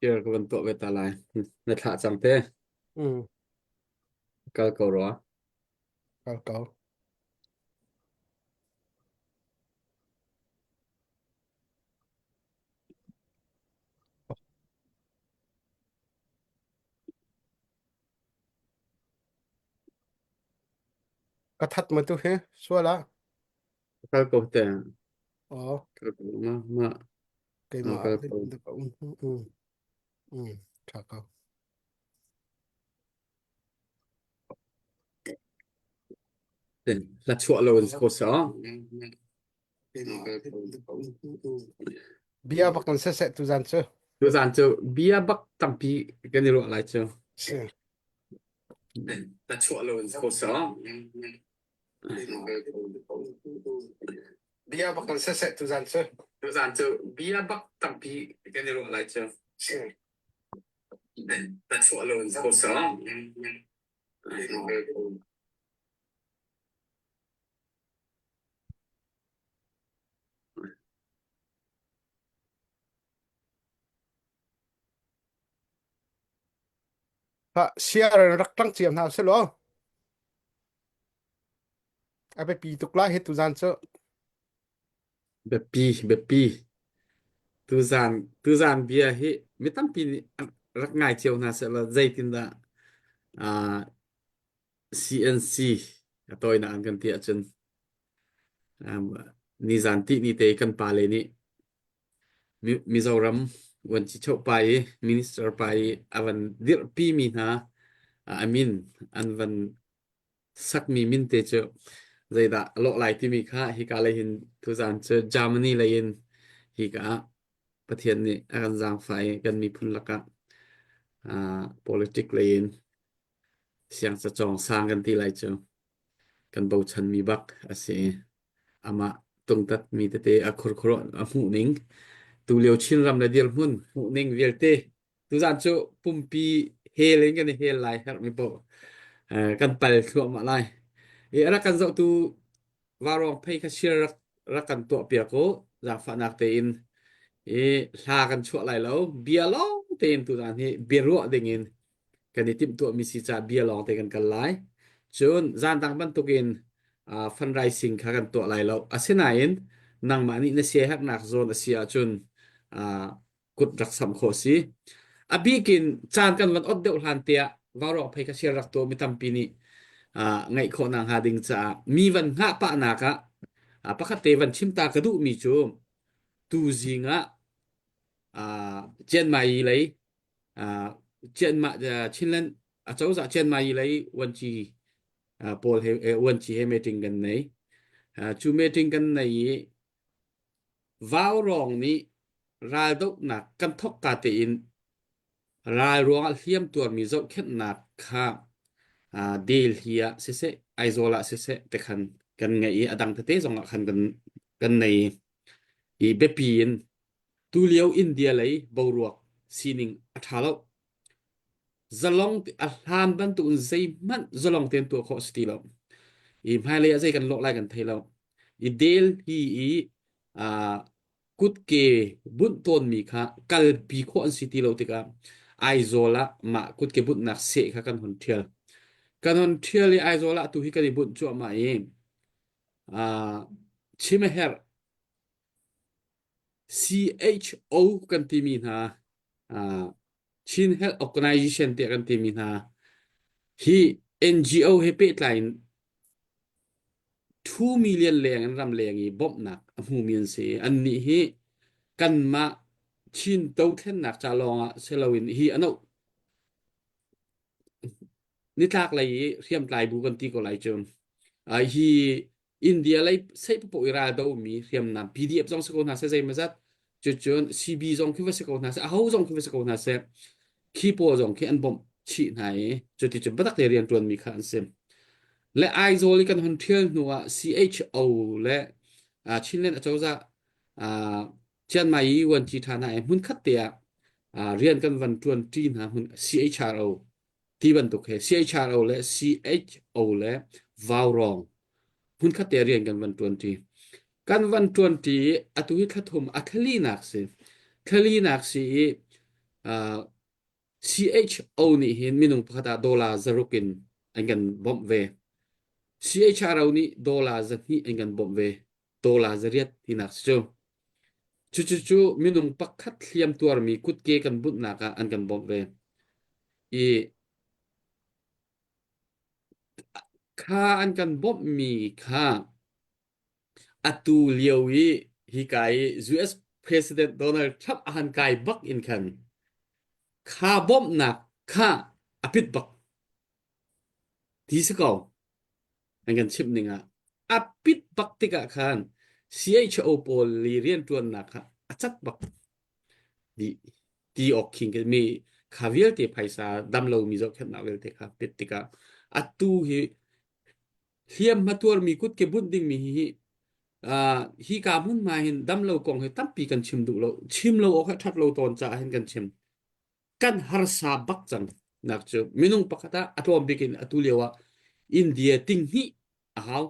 Kir ka van tuah ve ta lai. Na thlah cang te. Mm. Kal ko rua. Kal ko. Ka that ma tu hi sual ah. Kal ko te. Oh. Kal ko ma ma. Keimah Kal ko. um um um tha ko. La chuah lo in ko sa. Bia bak kan seh tu zan cu. Tu zan cu bia bak tampi kan i ruah lai cu. Si. La chuah lo in ko sa. Bia bak kan seh tu zan cu. Tu zan cu bia bak tampi kan i ruah lai cu. Si. La chuah lo in ko sa. Ha siar rak tang ciam hna seh law. A biapi tuk lai hi tuzan cu. Biapi, biapi. Tuzan, tuzan bia hi mi tampi nih rak ngai cio hna sehlaw zeitindah uh, CNC a tawinak an kan ti ahcun um, nizan tih ni te kan pale nih Mizoram vuanci pa i minister pa i a van dirhpi mi hna a min an van sakmi min te cu zeidah a lawh lai timi kha hika lei hin tuzan cu Germany lei in hika ah Pathian nih a kan zaangfah i kan miphun lakah uh, politic lei in siangcacawng sang kan ti lai cu kan bochanmi bak a si. Amah tungtatmi tete a khurkhur a hmuh ning tulio Chinram le dirhmun hmuh ning vialte tuzan cu pumpi hel in kan i hel lai herhmi paoh eh, kan pal thluahmah lai. I a rak kan zohtu Vaurawng phei kha share rak rak kan tuahpiak u zaangfahnak tein i hla kan chuah lai lo bia lawng tein tuzan hi biaruah dingin kan i timhtuahmi si caah bia lawng te kan kal lai. Cun zan dang bantukin uh, fundraising kha kan tuah lai lo. Asinain nangmah nih na siaherhnak zawn a si ahcun uh, kut rak samh khawh si. A bikin caan kan van ot deuh hlan tiah vaurawng phei kha share rak tuah mi tampi nih uh, ngaih khawh nak hnga ding caah mi van hngah pah nak ah uh, pakhat te van chim ta ka duh mi cu tu zing ah uh, Chiang Mai lei uh, Chiang Mai uh, Chinland acozah Chiang Mai lei uanci uh, pawl he eh, uanci he meeting kan nei. Uh, cu meeting kan nei i Vaurawng nih raldohnak kan thawkka tein ral ruangah hliam tuarmi zohkhenhnak kha Delhi ah siseh, Aizawl ah siseh te khan kan ngeih i a dang tete zongah khan kan kan nei i biapi in tulio India lei boruak sining a ṭha lo. Zalong a hlan bantukin zeihmanh zalong tein tuah khawh a si ti lo. I hmailei ah zei kan lawh lai kan thei lo. I Delhi i uh, kutke bunh tawnmi kha kalpi khawh an si ti lo tikah Aizawl ah mah kutke bunhnak seh kha kan hun ṭhial. Kan hun ṭhial i Aizawl ah tu hi kan i bunh cuahmah i uh, chim a herh CHO kan timi hna uh, Chin Health Organization tiah kan timi hna hi NGO he pehtlai in 2 million leng in ram leng i bawmhnak a hmumi an si. Annih hi kanmah Chin dothlennak ca lawngah si loin hi ano nitlak lei i hriamtlai bu kan ti ko lai cu. Uh, hi India lei sei paoh i ral domi hriamnam PDF zong si ko hna seh zeimawzat cucun CB zong khi va si ko hna seh aho zong khi va si ko hna seh khi pawl zong khi an bawmh chih hna i cuticun biatak te rian ṭuanmi kha an si. Le Aizawl i kan hon ṭhial hnu ah CHO le uh, Chinland acozah uh, Chiang Mai i uanci ṭha hna i hmunkhat te ah uh, rian kan van ṭuan ṭi hna hmun CHRO ti bantuk he CHRO le CHO le Vaurawng hmunkhat te rian kan van ṭuanṭi. Kan van ṭuanṭi i atu hi thla thum a thlalinak si. Thlalinak si i Uh, CHO nih hin minung pakhat ah dollar zaruk in an kan bawmh ve. CHRO nih dollar 200 an kan bawmh ve. Dollar 800 tinak si cu. Cucucu minung pakhat hliam tuarmi kutke kan bunhnak ah an kan bawmh ve. I kha an kan bawmhmi kha atu lio i hika i US President Donald Trump a han kai bak in khan kha bawmhnak kha a pit bak ti si ko. An kan chimh ning ah a pit bak tikah khan CHO pawl li rianṭuannak kha a cat bak dih. Ti awk khing mi kha vialte phaisa dam lomi zohkhenhnak vialte kha pit tikah atu hi hliamhma tuarmi kutke bunh dingmi hi uh, hi ka hmunhma hin damlo kong hi tampi kan chim duh lo chim lo awk hi ṭhat lo tawn caah hin kan chim kan harsa bak cang nak cu minung pakhat ah a tlawm bik in atu lio ah India ting hnih a hau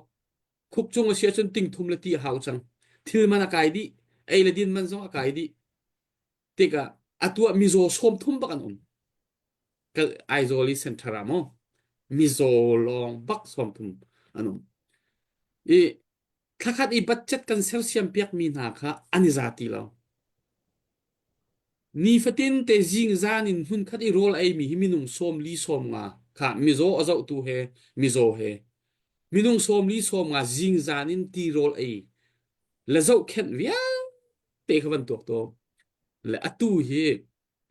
khuk cung a si ahcun ting thum le ti a hau cang thil man a kai dih ei le din man zong a kai dih tikah atu ah mizaw 30 bak an um Aizawl i center ah maw mizaw lawng bak 30 an um i thlakhat i budget kan sersiam piakmi hna kha an i za ti lo nifatin te zing zan in hmunkhat i rawl ei mi hi minung 40 50 kha mizaw a zohtu he mizaw he minung 40 50 zing zan in ti rawl ei le zohkhenh vialte kha van tuak to le atu hi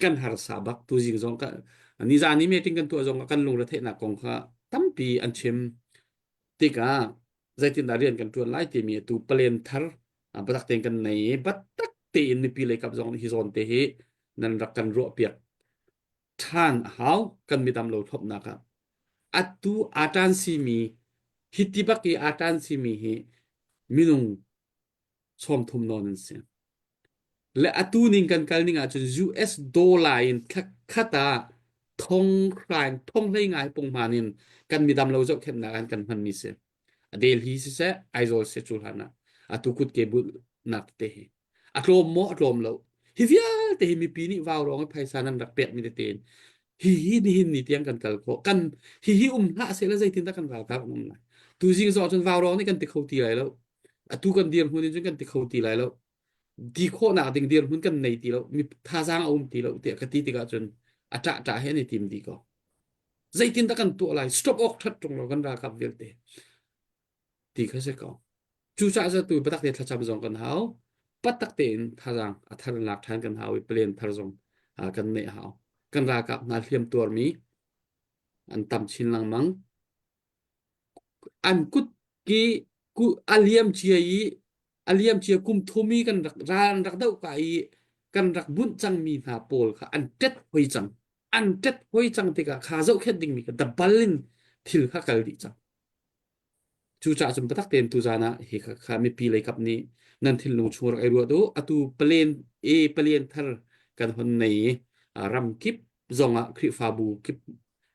kan harsa bak tuzing zong ka nizan i meeting kan tuah zong ah kan lungre theihnak kong kha tampi an chim tikah zeitindah rian kan tuan lai timi atu palen thar batak tein kan nei i batak tein mipi lei kap zong hi zawn te hi nan rak kan ruah piak ṭhan a hau kan midam lo thlopnak ah atu atan simi hi ti bak i atan simi hi minung 30 nawn an si. Le atu ning kan kal ning ahcun US dollar in thlakhat ah thong hrain thong hlei ngai punghman in kan midam lo zohkhenhnak an kan hmanmi si. A Delhi siseh, Aizawl siseh cu hlan ah atu kut ke nak te hi. A tlawm maw a tlawm lo. Hi vialte hi mipi nih vau rong i phaisa nan rak pek mi tete in hi hi nihin ni tiang kan kal khawh. Kan hi hi um hlah seh la zeitin dah kan ralkap an um lai. Tu zing zawh cun vau rong nih kan ti kho ti lai lo. Atu kan dirhmun in cun kan ti kho ti lai lo. Ti khawhnak ding dirhmun kan nei ti lo. Mi thazaang a um ti lo tiah ka ti tikah cun a ṭah ṭah he an i tim dih ko. Zeitin dah kan tuah lai? Stop awk ṭhat ṭung lo kan ralkap vialte. Ti kha si ko. Cucaah cu tu biatak te thlacam zong kan hau. Patak tein thazaang a thar in lak ṭhan kan hau i plan thar zong kan neih hau. Kan ralkap hna hliam tuarmi an tam chin lengmang. An kut ki a liam cia i a liam cia kum thum i kan rak ral an rak doh ka i kan rak bunh cangmi hna pawl kha an ṭet hoi cang. An ṭet hoi cang tikah kha zohkhenh dingmi kha dabal in thil kha kal dih cang. Cucaah cun biatak tein tuzaan ah hi kha, kha mipi lei kap nih nan thinlung chung rak i ruat u. Atu palen e palen thar kan hon nei i ram kip zongah Khrihfabu kip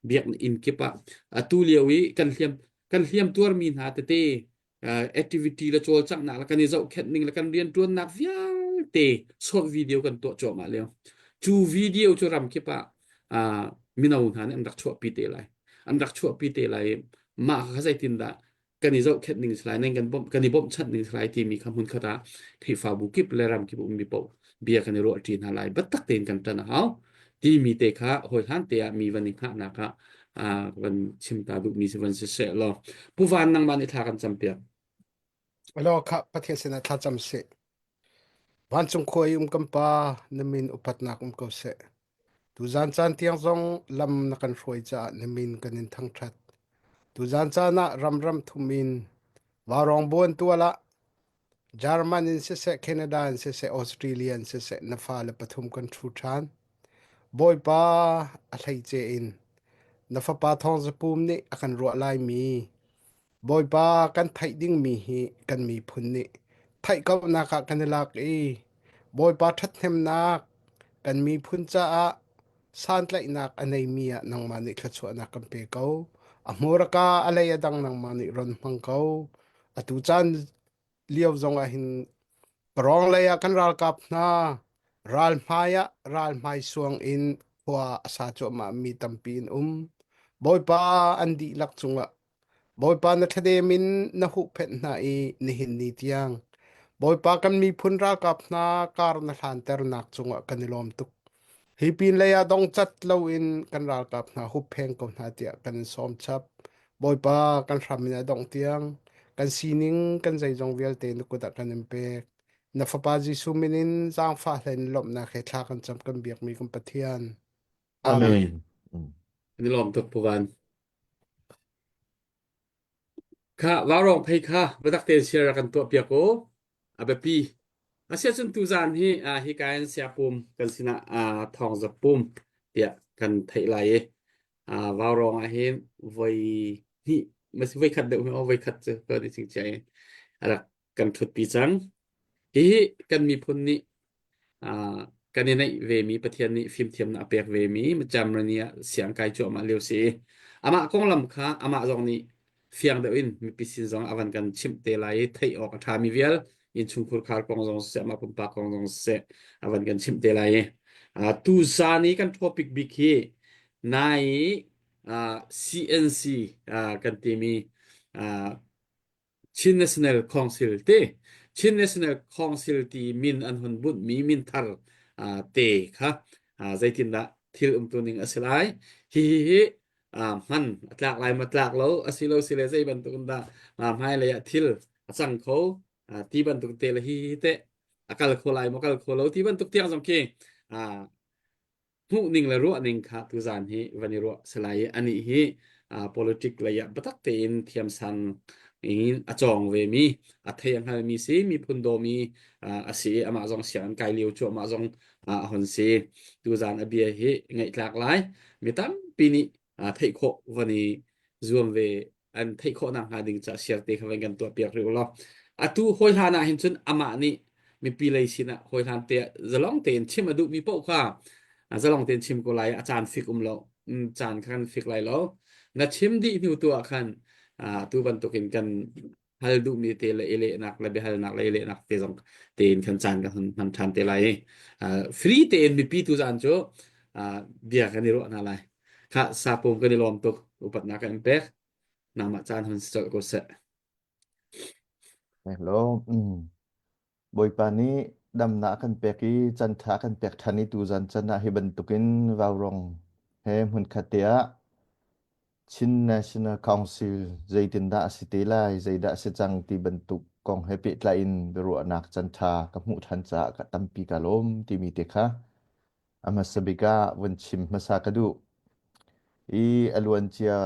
biakinn inn kip ah atu lio i kan hliam kan hliam tuarmi hna tete activity le cawlcanghnak le kan i zohkhenh ning le kan rianṭuannak vialte short video kan tuah cuahmah lio. Cu video cu ram kip ah mino hna nih an rak chuahpi te lai. An rak chuahpi te lai i mah kha zeitindah kan i zohkhenh ning si lai nan kan bawmh kan i bawmhchanh ning si lai timi kha hmunkhat ah Khrihfabu kip le ram kip ummi paoh bia kan i ruahṭi hna lai biatak tein kan ṭan a hau timi te kha hawi te ah mi van i hngahnak ah van chim ta duhmi si van si seh law Pu Van nangmah nih thla kan campiak. Alo kha Pathian sinah thla cam sih. Vancung khua i um kan pa na min upatnak um ko seh. Tuzan caan tiang zong lam na kan hruai caah na min kan in thangṭhat. Tuzan caan ah ram ram thum in vaurawng buan tual ah German in siseh, Canada in siseh, Australia in siseh na fale pathum kan ṭhu ṭhan. Bawipa a hleice in na fapa Thawng Za Pum nih a kan ruah laimi Bawipa kan theih dingmi hi kan miphun nih theih konak ah kan i lak i Bawipa ṭhathnemnak kan miphun caah santlaihnak a neimi ah nangmah nih thluachuahnak kan pe ko. A hmurka a lei a dang nangmah nih ron hmang ko. Atu caan lio zong ah hin Rawng lei ah kan ralkap hna. Ral hmai ah ral hmaisuang in khua a sa cuahmahmi tampi an um. Bawipa an dihlak cungah Bawipa na thladem in na huhphenh hna i nihin ni tiang Bawipa kan miphun ralkap hna kar na hlanternak cungah kan i lawm tuk. Hi pinlei ah dongcat loin kan ralkap hna huppheng ko hna tiah kan in sawm chap. Bawipa kan hram in a dongh tiang kan sining kan zeizong vialte na kut ah kan in pek. Na Fapa Jesuh min in zaangfah hlein lawmhnak he thla kan cam kan biakmi kan Pathian. Amen. Amen. Kan i lawm tuk Pu Van. Kha vaurawng phei kha biatak tein share kan tuah piak u. A biapi. Asiahcun tuzaan hi uh, hika in siapum kan sinah uh, thawngzap pum tiah kan theih lai i uh, vaurawng ah hin voi hnih masi voi khat deuh hi voi khat cu kan i chingchiah i a rak kan ṭhutpi cang. Hihi kan miphun nih kan i neih vemi Pathian nih fimthiamnak a pek vemi Germany ah siang kai cuahmah lio si. Amah konglam kha amah zong nih fiang deuh in mipi sin zong a van kan chimh te lai i theih awk a ṭhami vial innchungkhur khar kong zong siseh amah pumpak kong zong siseh a van kan chimh te lai i tu zan i kan topic bik hi nai CNC kan timi Chin National Council te Chin National Council ti min an hun bunhmi min thar te kha zeitindah thil umtu ning a si lai. Hihi hi hman a tlak lai ma tlak lo asilo sile zei bantuk in dah hmailei ah thil a cang kho ti bantuk te le hi hi te a kal kho lai maw kal kho lo ti bantuk tiang zong khi hmuhning le ruahning kha tuzaan hi van i ruah si lai i anih hi politic lei ah biatak tein thiamsang in a cawng vemi a thei a hngalmi si miphun dawmi a si i amah zong sianginn kai lio cu amah zong a hon si tuzaan a bia hi ngaihtlak lai mi tampi nih theih khawh van i zuam ve an theih khawh nakhnga ding ca share te kha van kan tuah piak rih ulaw atu hawi hlan ah hin cun amah nih mipi lei sinah hawi hlan te zalong tein chim a duhmi paoh kha zalong tein chim ko lai a caan fik um lo caan kha kan fik lai lo na chim dih hnu tu ah khan tu bantukin kan hal duhmi te le i lehnak le biahalnak le i lehnak te zong tein khan caan kan hman ṭhan te lai i free tein mipi tu zaan cu bia kan i ruah hna lai Khah sapum kan i lawm tuk. Upatnak kan in pek. Nangmah caan hun si colh ko seh. Hello. Mm. Bawipa nih damnak kan pek i can ṭha kan pek ṭhan i tuzan can ah hi bantukin vaurong he hmunkhat te ah Chin National Council zeitindah a si te lai, zeidah a si cang ti bantuk kong he pehtlai in biaruahnak can ṭha ka hmuh ṭhan caah ka tampi ka lawm timi te kha A hmasa bik ah vun chim hmasa ka duh. I a luancia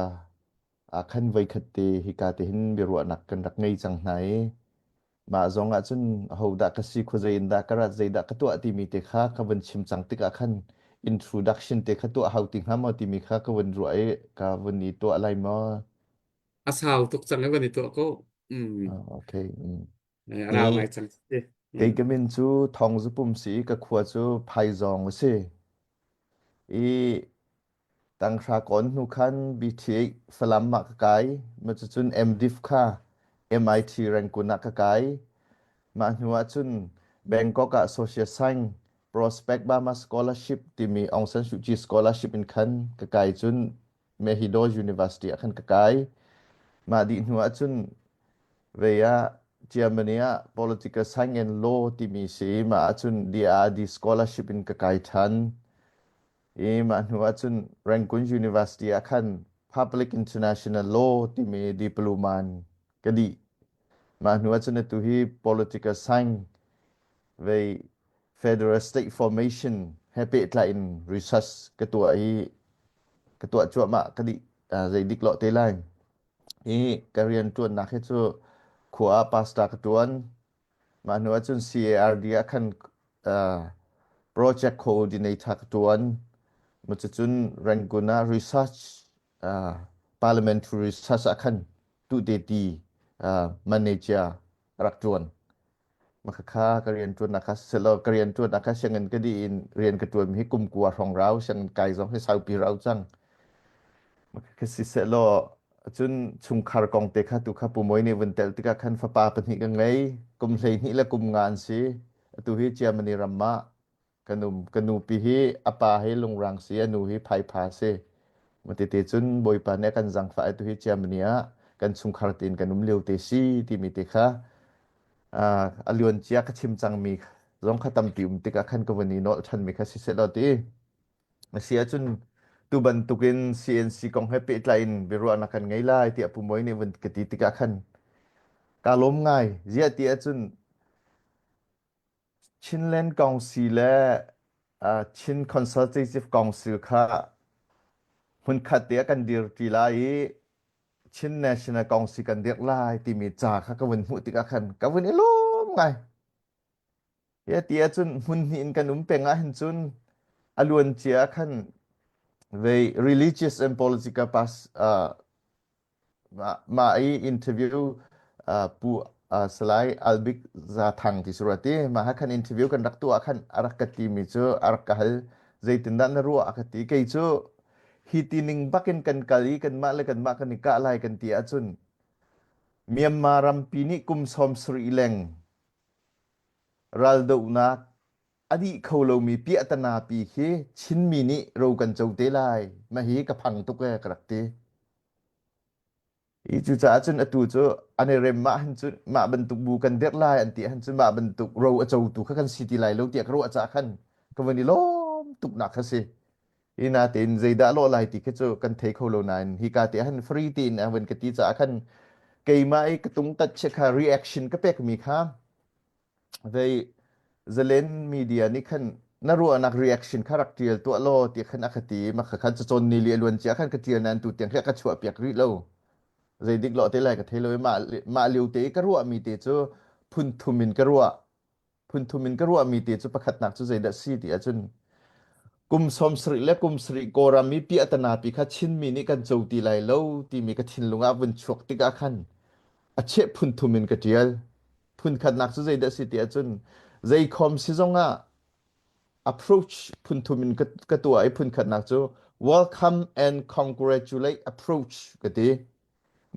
ah khan voikhat te hika te hin biaruahnak kan rak ngei cang hna i mah zong ah cun ahodah ka si khuazei in dah ka rat zeidah ka tuah timi te kha ka vun chim cang tikah khan introduction te kha tuah hau ti hnga maw timi kha ka vun ruah i ka vun i tuah lai maw? A sau tuk cang i van i tuah ko. Mm. Ah, okay. Mm. A rau I ngai cang. kei Mm. ka min cu Thawng Zu Pum si i ka khua cu Phaizawng a si. I tanghra kawn hnu khan BTA Falam ah ka kai. Ma cucun MDiv kha MIT Rangoon ah ka kai. Mah hnu ah cun Bangkok ah Social Science Prospect Burma Scholarship timi Aung San Suu Kyi Scholarship in khan ka kai cun Mahidol University ah khan ka kai. Mah dih hnu ah cun vei ah Germany ah Political Science and Law timi si mah ahcun DRD scholarship in ka kai ṭhan. I mah hnu ahcun Rangoon University ah khan Public International Law timi diploma in ka dih. Mah hnu ahcun atu hi Political Science vei Federal State Formation he pehtlai in research ka tuah i ka tuah cuahmah ka dih zei dik lo te lai. Hi ka rianṭuannak hi cu khua ah pastor ka ṭuan. Mah hnu ahcun CARD ah khan uh, project coordinator ka ṭuan. Cucun Rangoon ah research uh, parliamentary research ah khan tuhteti uh, manager rak ṭuan. Makhakha ka rianṭuannak kha siselaw ka rianṭuannak kha sianginn ka dih in rian ka ṭuanmi hi kum kua hrawng rau, sianginn kai zong hi saupi rau cang. Makhakha sisehlaw cun chungkhar kong te kha tu kha Pu Mawi nih vun telh tikah khan fapa pahnih ka ngei, kum 12 le kum nga an si. Atu hi Germany ram ah. Ka nu ka nupi hi a pa hi lungrang si, a nu hi phaipha si. Matete cun Bawipa nih a kan zangfah i tuhi Germany ah kan chungkhar tein kan um lio te si timi te kha a luan cia ka chim cangmi zong kha tampi um tikah khan ka vun i nolh ṭhanmi kha si seh law ti. A si ahcun tu bantukin CNC kong he pehtlai in biaruahnak kan ngei lai tiah Pu Mawi nih vun ka ti tikah khan kaa lawm ngai. Ziah ti ahcun Chinland Council le Chin Consultative Council kha hmunkhat te ah kan dirṭi lai i Chin National Council kan dirh lai timi ca kha ka vun hmuh tikah khan ka vun i lawm ngai. Hi ti ahcun hmun hnih in kan um peng ahhin cun a luancia ah khan vei religious and political pass uh, mah mah i interview uh, pu uh, Salai Albik Za Thang ti si rua ti mah ha khan interview kan rak tuah khan a rak ka ti mi cu a rak ka hal zeitindah na ruah a ka ti kei cu hi ti ning bakin kan kal i kanmah le kanmah kan i kah lai kan ti ahcun Myanmar rampi nih kum 70 leng Raldohnak a dih kho lomi piahtana pi khi Chinmi nih ro kan co te lai. Mah hi ka phang tuk ee ka rak ti. I cucaah cun atu cu an i rem mah han cun mah bantuk bu kan dirh lai an ti han cun mah bantuk ro a cotu kha kan si ti lai lo tiah ka ruah caah khan ka van i lawm tuknak kha si. Hi natein zeidah lawh lai ti khi cu kan thei kho lo nain hika te han free tein a van ka ti caah khan keimah i ka tungtat che kha reaction ka pekmi kha Vei Zalen media nih khan na ruahnak reaction kha rak ṭial tuah law ti khan a ka ti i mah kha cacawn ni li a luan cia khan ka ṭial nain tu tiang khi a ka chuahpiak rih lo. Zeidik lawh te lai ka thei lo i mah mah lio te i ka ruahmi te cu phun thum in ka ruah. Phun thum in ka ruahmi te cu pakhatnak cu zeidah si ti ahcun kum 70 le kum sarih Kawlram i piahtana pi kha Chinmi nih kan co ti lai lo timi ka thinlung ah vun chuak tikah khan a cheh phun thum in ka ṭial. Phunkhatnak cu zeidah a si ti ahcun zeikhom si zongah approach phunthum in ka, ka tuah i phunkhatnak cu welcome and congratulate approach ka ti.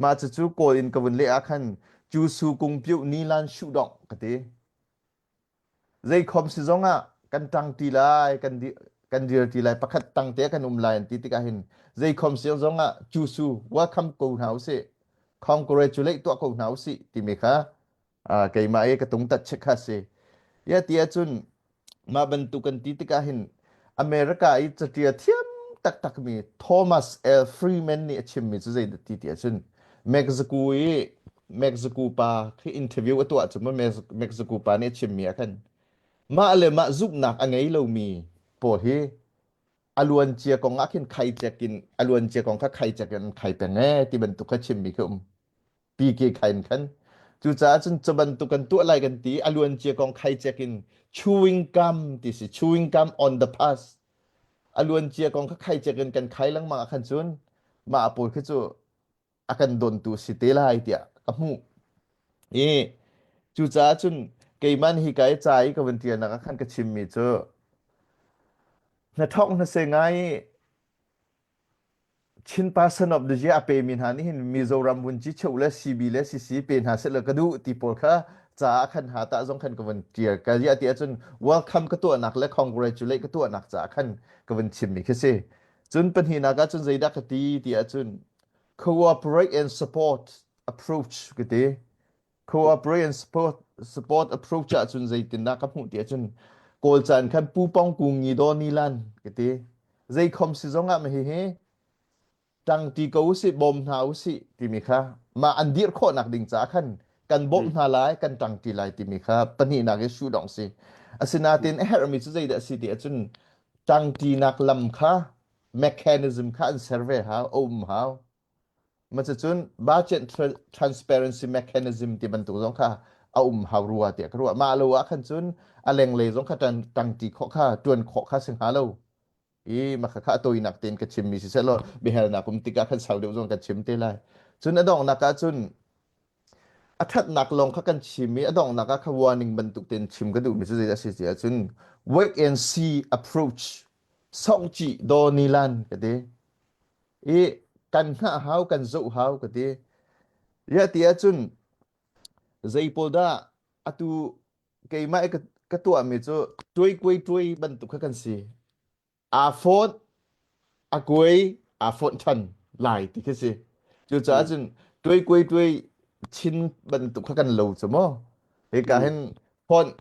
Mah cucu Kawl in ka vun leh ah khan cu su kung piuh ni lan shu dong ka ti. Zeikhom si zongah kan ṭang ti lai, kan di, kan dir ti lai, pakhat tang te kan um lai an ti tikah hin zeikhom si zongah cu su welcome ko hna usih, congratulate tuah ko hna usih timi kha keimah i ka tungtat chek kha si. Ya ti ahcun mah bantuk kan ti tikah hin America i caṭial thiam taktakmi Thomas L. Freeman nih a chimmi cu zeidah ti ti ahcun Mexico i Mexico pa khi interview a tuah cu Mexico pa nih a chimmi ah khan mah le mah zumhnak a ngei lomi pawl hi a luancia kong ah khin khaicek in a luancia kong kha khaicek in an khai peng ee ti bantuk kha chimmi khi um. PK khain khan cucaah cun cu bantuk kan tuah lai kan ti a luancia kong khaicek in chewing gum ti si chewing gum on the past a luancia kong kha khaicek in kan khai lengmang ah khan cun mah pawl khi cu a kan dontu si te lai tiah ka hmuh i cucaah cun keimah nih hika i ca i ka vun tialnak ah khan ka chimmi cu hnathawk hnase ngai i Chin Person of the Year a pemi hna nih hin Mizoram vunci cheu le CB le CC pe hna seh law ka duh ti pawl kha ca ah khan ha tah zong khan ka vun ṭial. Ka ziah ti ahcun welcome ka tuahnak le congratulate ka tuahnak caah khan ka vun chimmi khi si. Cun pahnihnak ahcun zeidah ka ti ti ahcun cooperate and support approach ka ti. Cooperate and support, support approach ahcun zeitindah ka hmuh ti ahcun Kawl caan khan pu pong kung ngi daw ni lan ka ti. Zeikhom si zong ah hihi ṭangṭi ko usih bawm hna usih timi kha mah an dir khawhnak ding caah khan kan bawmh hna lai kan ṭangṭi lai timi kha pahnihnak i sudong si. Asinain a herhmi cu zeidah a si ti ahcun ṭangṭinak lam kha mechanism kha an ser ve hau, a um hau. Cucun budget transparency mechanism ti bantuk zong kha a um hau rua tiah ka ruah. Mah lo ah khan cun a lenglei zong kha ṭangṭi khawh kha ṭuan khawh kha si hnga lo. I mah kha a tawinak tein ka chimmi si seh law biahalnak um tikah khan sau deuh zong kan chim te lai. Cun a donghnak ah cun a ṭhatnak lawng kha kan chim i a donghnak ah kha warning bantuk tein chim ka duhmi cu zeidah a si ti ahcun wait and see approach songci daw nilan ka ti. I kan hngah hau kan zoh hau ka ti. Ya ti ahcun zei pawl dah atu keimah i ka. Ka tuahmi cu tuai kuai tuai bantuk kha kan si. Aa fawt, a kuai, aa fawt ṭhan lai ti khi si. Cucaah Mm. cun tuai kuai tuai chin bantuk kha kan lo cu mu. Hika Mm. hin fawnh,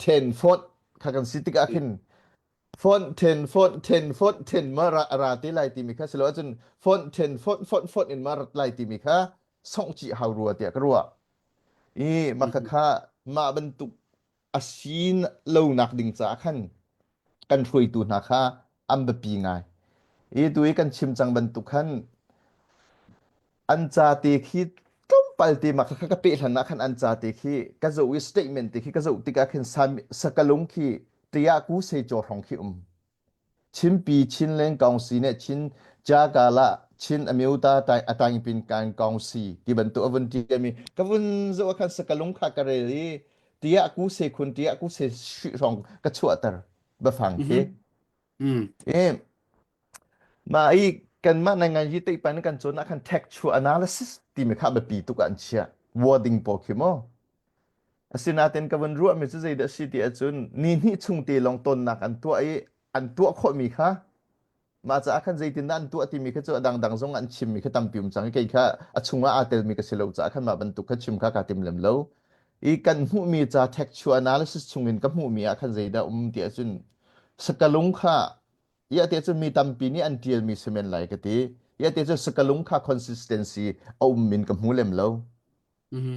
then fawt kha kan si tikah khin fawnh then fawnh then fawnh then ma ra, ra te lai timi kha si lo ahcun fawnh then fawnh fawnh fawnh in ma rat lai timi kha songh chih hau rua tiah ka ruah. I mah Mm. khakha mah bantuk a si lonak ding caah khan kan hruaitu hna kha an biapi ngai. I tu i kan chim cang bantuk khan an ca te khi tlawmpal te mah khakha ka peh hlan ah khan an ca te khi ka zoh i statement te khi ka zoh tikah khin sakalung khi tiah ku se chaw hrong khi um. Chinpi Chinland Council nih Chin Jagala Chin Amyota Ataingpin Kan Council ti bantuk a vun ṭialmi ka vun zoh ah khan sakalung kha ka rel i tiah ku se khun tiah ku se hrawng ka chuahter biafang khi. Mhm. Mm. E, mah i kanmah nai ngai hi teipan kan cawn ah khan textual analysis timi kha biapi tuk ah an chiah. Wording pawl khi mu. Asinain ka vun ruahmi cu zeidah a si ti ahcun ni hnih chung te lawng tonnak an tuah i an tuah khawhmi kha mah caah khan zeitindah an tuah timi kha cu a dangdang zong an chimmi kha tampi um cang i kei kha a chungah aa telmi ka si lo caah khan mah bantuk kha chim kha kaa tim lem lo. I kan hmuhmi ca textual analysis chungin ka hmuhmi ah khan zeidah um ti ahcun sakalung kha ia te cu mi tampi nih an ṭialmi si men lai ka ti. Ia te cu sakalung kha consistency a um min ka hmu lem lo. Mhm.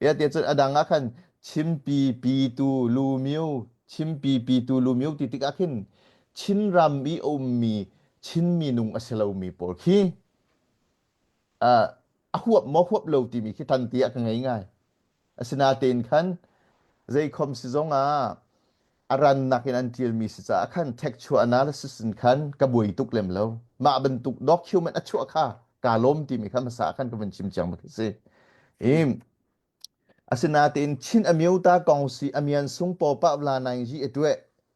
Ya ti cun a dang ah khan chimpi pitu lumio chimpi pitu lumio ti tikah khin Chinram i a ummi Chin minung a si lomi pawl khi uh, a huap maw huap lo timi khi tan ti ah ka ngei ngai. Asinain khan zeikhom si zong ah a rannak in an ṭialmi si caah khan textual analysis in khan ka buai tuk lem lo. Mah bantuk document a chuah kha kaa lawm timi kha hmasa ah khan ka vun chim ciang bak si. I asinain Chin Amyota kong si amian sung paw pa vla nai ji atue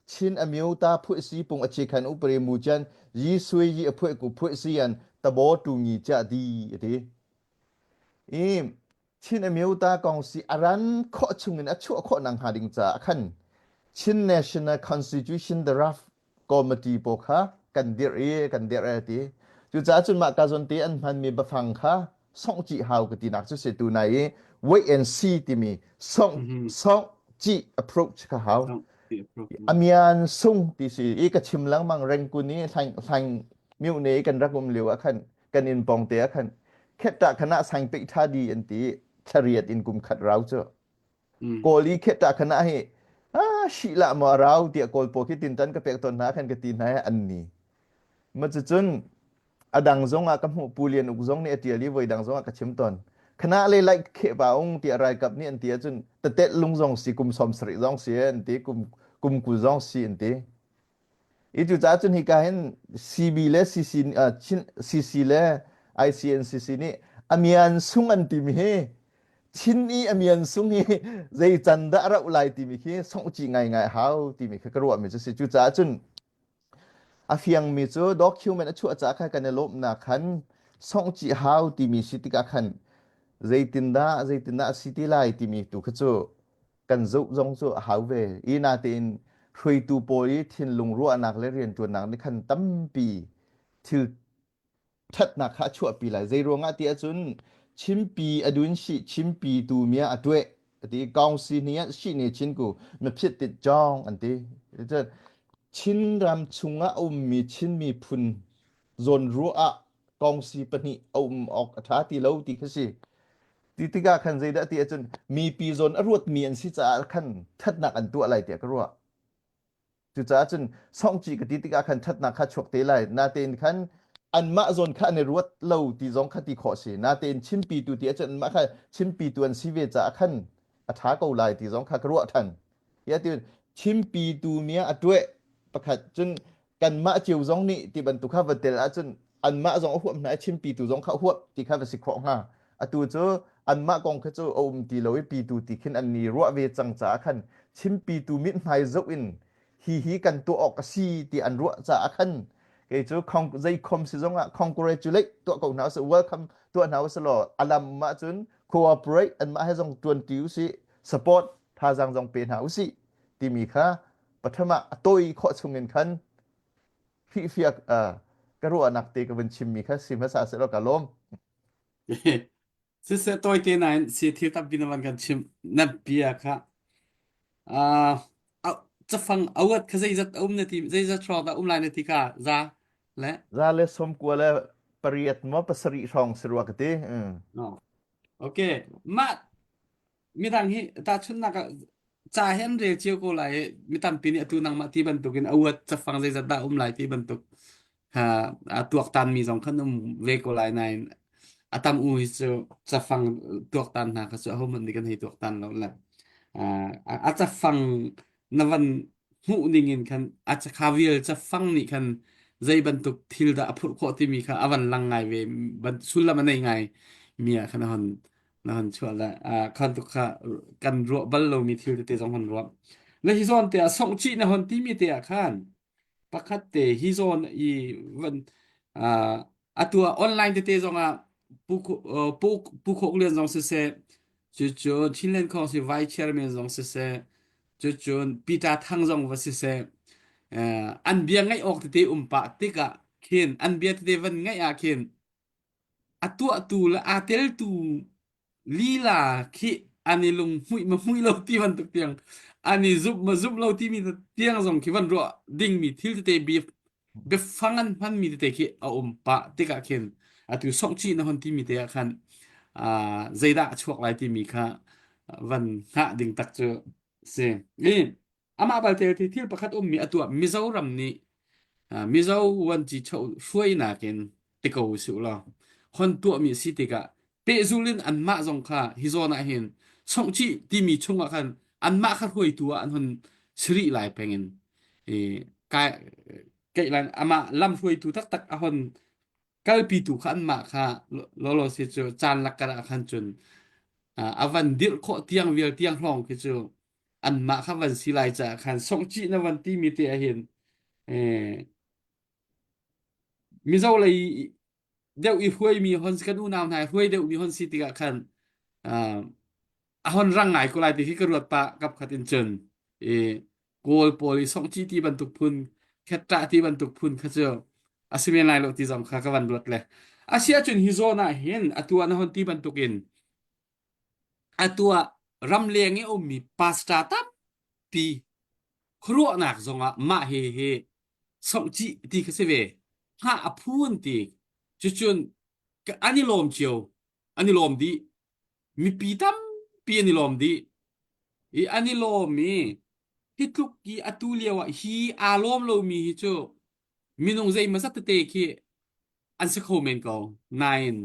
Chin Amyota phui si pung achi khan upre mu chan yi sui yi aphui ku phui si an tabo tu ngi cha di ati. I Chin Amyota kong si a ran khawh chungin a chuah khawh nak hnga ding caah khan Chin National Constitution Draft Committee pawl kha kan dirh i kan dirh e ti. Cucaah cun mah ka zawn te an hmanmi biafang kha songh hau ka tinak cu si tu nai i wait and see timi songh Mhm. songh cih approach kha hau. Songh cih approach. Amian sung ti si i ka chim lengmang rengkun i hlaing hlaing miu ne kan rak um lio ah khan kan inn pawng te ah khan khetta khana sang pe tha di an ti thlariat in kum khat rau cu Mm. kawl i khetta khana hi ah shi la ma rau tiah kawl po khi tin tan ka pek ton hna khan ka ti hna an ni ma cu cun adang zong ah ka hmuh pu lian uk zong nih a tial i voi dang zong ah ka chim ton khana le like khe ba ung tiah raikap nih an ti ahcun tatet lung zong si kum som sarih zong si an ti kum kum kul zong si an ti I cucaah cun hika hin CB le CC, uh, Chin, CC le ICNCC nih amian sung an timi hi Chin i amian sung hi zei can dah a rauh lai timi khi songh ngaingai hau timi kha ka ruahmi cu si. Cucaah cun a fiangmi cu document a chuah caah khan kan i lawmhnak khan songh hau timi si tikah khan zeitindah zeitindah a si ti lai timi tu kha cu kan zoh zong cu a hau ve. I natein hruaitu pawl i thinlung ruahnak le rianṭuannak nih khan tampi thil ṭhatnak kha a chuahpi lai. Zei ruangah ti ahcun chimpi a dun shi chimpi tu mia a tueh ti kaung si ni ah shi ne chin ku ma phiat tit jong an ti. Chin ram chungah a ummi Chin miphun zawn ruah ah kongsi pahnih a um awk a ṭha ti lo ti kha si. Ti tikah khan zeidah ti ahcun mipi zawn a ruatmi an si caah khan ṭhatnak an tuah lai tiah ka ruah. Cucaah cun songci ka ti tikah khan ṭhatnak kha chuak te lai. Natein khan anmah zawn kha an i ruat lo ti zong kha ti khawh si. Natein chimpitu ti ahcun anmah kha chimpitu an si ve caah khan a ṭha ko lai ti zong kha ka ruah ṭhan. Ya ti chimpitu nih a tueh pakhat cun kanmah cio zong nih ti bantuk kha va tel ahcun anmah zong a huap hna i chimpitu zong kha a huap ti kha va si khawh hnga. Atu cu anmah kong kha cu a um ti lo i pitu ti khin an ni ruah ve cang caah khan chimpitu mithmai zoh in hi hi kan tuah awk a si ti an ruah caah khan kei cu zei khom si zong ah congratulate tuah ko hna usih welcome tuah hna usih law a lam ah cun cooperate anmah he zong tuan ti usih support. Thazaang zong pe hna usih timi kha pathum ah a tawi khawh chung in khan hrifiak ka ruahnak te ka vun chimmi kha si hmasa seh law ka lawm. Siseh tawite nain si thil tampi na van kan chimh. Na bia kha uh, cafang awat kha zeizat a um na ti zeizat hrawng dah um lai na ti kha za le Za le 98 maw 7 hrawng si rua ka ti. Mm. No. Okay. Mah midang hi tahchunhnak ah ca hi an rel cio ko lai i mi tampi nih atu nangmah ti bantukin a uat cafang zeizat dah um lai ti bantuk kha a tuaktan mi zong khan um ve ko lai nain a tam u hi cu cafang tuaktan hna kha cu ahohmanh nih kan hei tuaktan lo le a cafang na van hmuh ning in khan a kha vial cafang nih khan zei bantuk thil dah a phurh khawh timi kha a van lang ngai ve sullam a nei ngai mi ah khan a hon na hon chuah le khan tuk kha kan ruah bal lomi thil tete zong hon ruah le hi zawn te ah songchih na hon timi te ah khan pakhat te hi zawn i van atu ah online tete zong ah pu pu pu Khok Lian zong siseh cucu Chinland Council Vice Chairman zong siseh cucun Peter Thang zong va siseh an bia ngaih awk tete um pah tikah khin an bia tete van ngaih ah khin A tuahtu le aa teltu lila khi an i lunghmuih ma hmuih lo ti bantuk tiang an i zumh ma zumh lo timi tiang zong khi van ruah dingmi thil tete biafang an hmanmi tete khi a um pah tikah khin atu songchih na hon timi te ah khan zeidah a chuak lai timi kha van hngah ding tak cu si. I amah balte thil pakhat ummi a tuah Mizoram nih Mizo vuanci hruainak in ti ko usih law hon tuahmi a si tikah pehzul in anmah zong kha hi zawn ah hin songchih timi chungah khan anmah kha hruaitu ah an hon siri lai peng in i kai keihlan amah lam hruaitu taktak a hon kalpitu kha anmah kha lolo si cu caan lakkar ah khan cun a van dirh khawh tiang vial tiang hlong khi cu anmah kha van si lai caah khan songchih na van timi te ah hin Mizo lei deuh i hruaimi hon kan unau hna i hruai deuhmi hon si tikah khan a hon rang ngai ko lai ti khi ka ruat pah kap khat in cun i Kawl pawl i songci ti bantuk phun khetṭah ti bantuk phun kha cu a si men lai lo ti zong kha ka van ruat le asiahcun hi zawn ah hin atu ah na hon ti bantukin atu ah ramleng i a ummi pastor tampi khuaruahnak zongah mah hi hi songci ti kha si ve hngah a phu an ti cucun an i lawm cio an i lawm dih mipi tampi an i lawm dih i an i lawm i hi tluk i atu lio ah hi aa lawm lomi hi cu minung zeimawzat tete khi an si kho men ko nain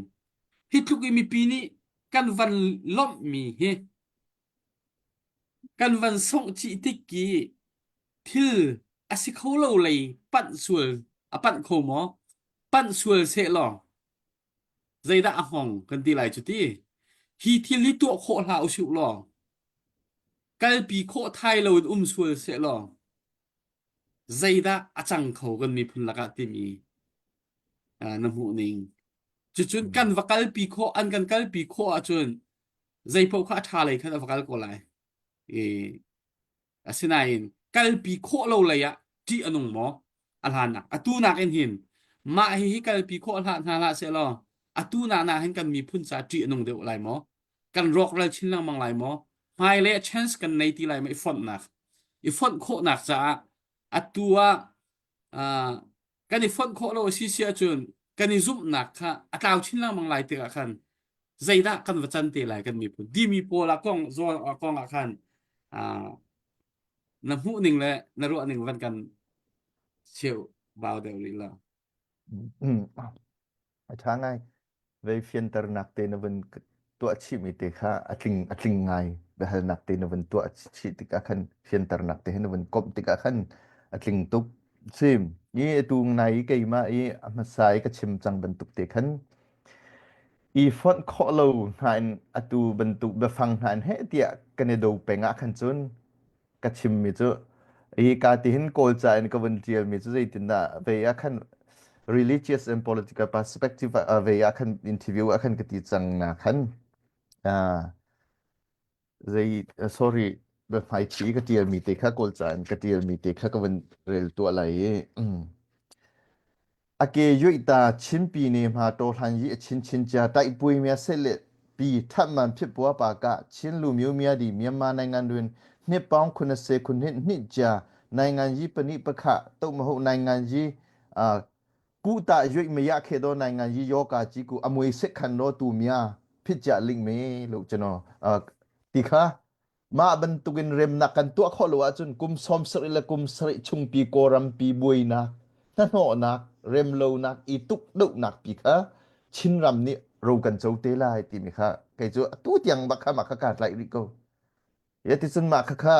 hi tluk i mipi nih kan van lawmhmi hi kan van songh chih tik i thil a si kho lo lei panh sual a panh kho maw panh sual seh law zeidah a hngong kan ti lai cu ti hi thil hi tuah khawh hlah usih law kalpi khawh thai lo in um sual seh law zeidah a cang kho kan miphun lakah timi na hmuh ning cucun kan va kalpi khawh an kan kalpi khawh ahcun zeipaoh kha a ṭha lei khan a va kal ko lai i Asinain kalpi khawh lo lei ah ṭih a nung maw? A hlannak atu nakin hin mah hihi kalpi khawh hlah hna hlah sehlaw atu nak nak hin kan miphun caah ṭih a nung deuh lai maw? Kan rawkral chin lengmang lai maw? Hmailei ah chance kan nei ti lai maw i fonhnak? I fonh khawhnak caah atu ah uh, kan i fonh khawh lo a si si ahcun kan i zumhnak kha a tlau chin lengmang lai tikah khan zeidah kan va can te lai kan miphun dimi pawl ah kong zawl ah kong ah khan na hmuh ning le na ruah ning van kan cheu bau deuh rih lo. A ṭha ngai. Vei fianternak te na vun tuah chihmi te kha a tling a tling ngai. Biahalnak te na vun tuah chih tikah khan fianternak te he na vun komh tikah khan a tling tuk. Sim, i atu nai i keimah i a hmasa i ka chim cang bantuk te khan i fonh khawh lo hna in atu bantuk biafang hna in heh tiah kan i do peng ah khan cun ka chimmi cu hi ka tihin Kawlca in ka vun ṭialmi cu zeitindah vei ah khan religious and political perspective ah vei ah khan interview ah khan ka ti cang na khan uh, zei sorry. Biahmaiṭhi ka ṭialmi te kha Kawlca in ka ṭialmi te kha ka van rel tuah lai i a ke yuihta Chinpi ne hma tawhlan yi a chinchin cia taihpui mia se le pi thatman phitpua pa ka Chin lu myu mia di Myanmar naingan rin hnippaung khun se khun hit hni cia naingan yi pani pakha to mahu naingan yi ku ta yuih me ya khe do naingan yi yo ka chi ku amui se khan ro tu mia phit cia ling me lu chano ti kha Mah bantukin remnak kan tuah khawh lo ahcun kum 70 le kum sarih chungpi Kawlrampi buainak, hnahnawhnak, remlonak, i tukdohnak pi kha Chinram nih ro kan co te lai timi kha kei cu atu tiang bak kha mah kha kaa tlaih rih ko. Ya ticun mah kha kha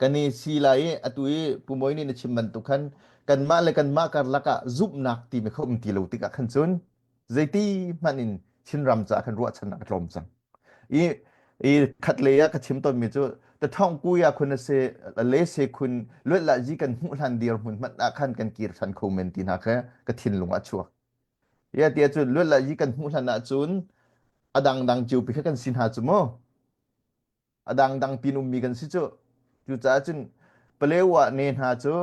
kan i si lai i atu i Pu Mawi nih na chim bantuk khan kanmah le kanmah karlak ah zumhnak timi kha um ti lo tikah khan cun zeiti hmanh in Chinram caah khan ruahchannak a tlawm cang. I i khatlei ah ka chim tawnmi cu tathawng kuya khun a si le se khun luat la ji kan hmuh hlan dir hmun hmanh ah khan kan kir than kho men ti hna kha ka thinlung ah chuak. Ya tia cun luat la ji kan hmuh hlan ah cun a dangdang cio pi kha kan si hna cu mu. A dangdang pin ummi kan si cu. Cucaah cun Palewa ne hna cu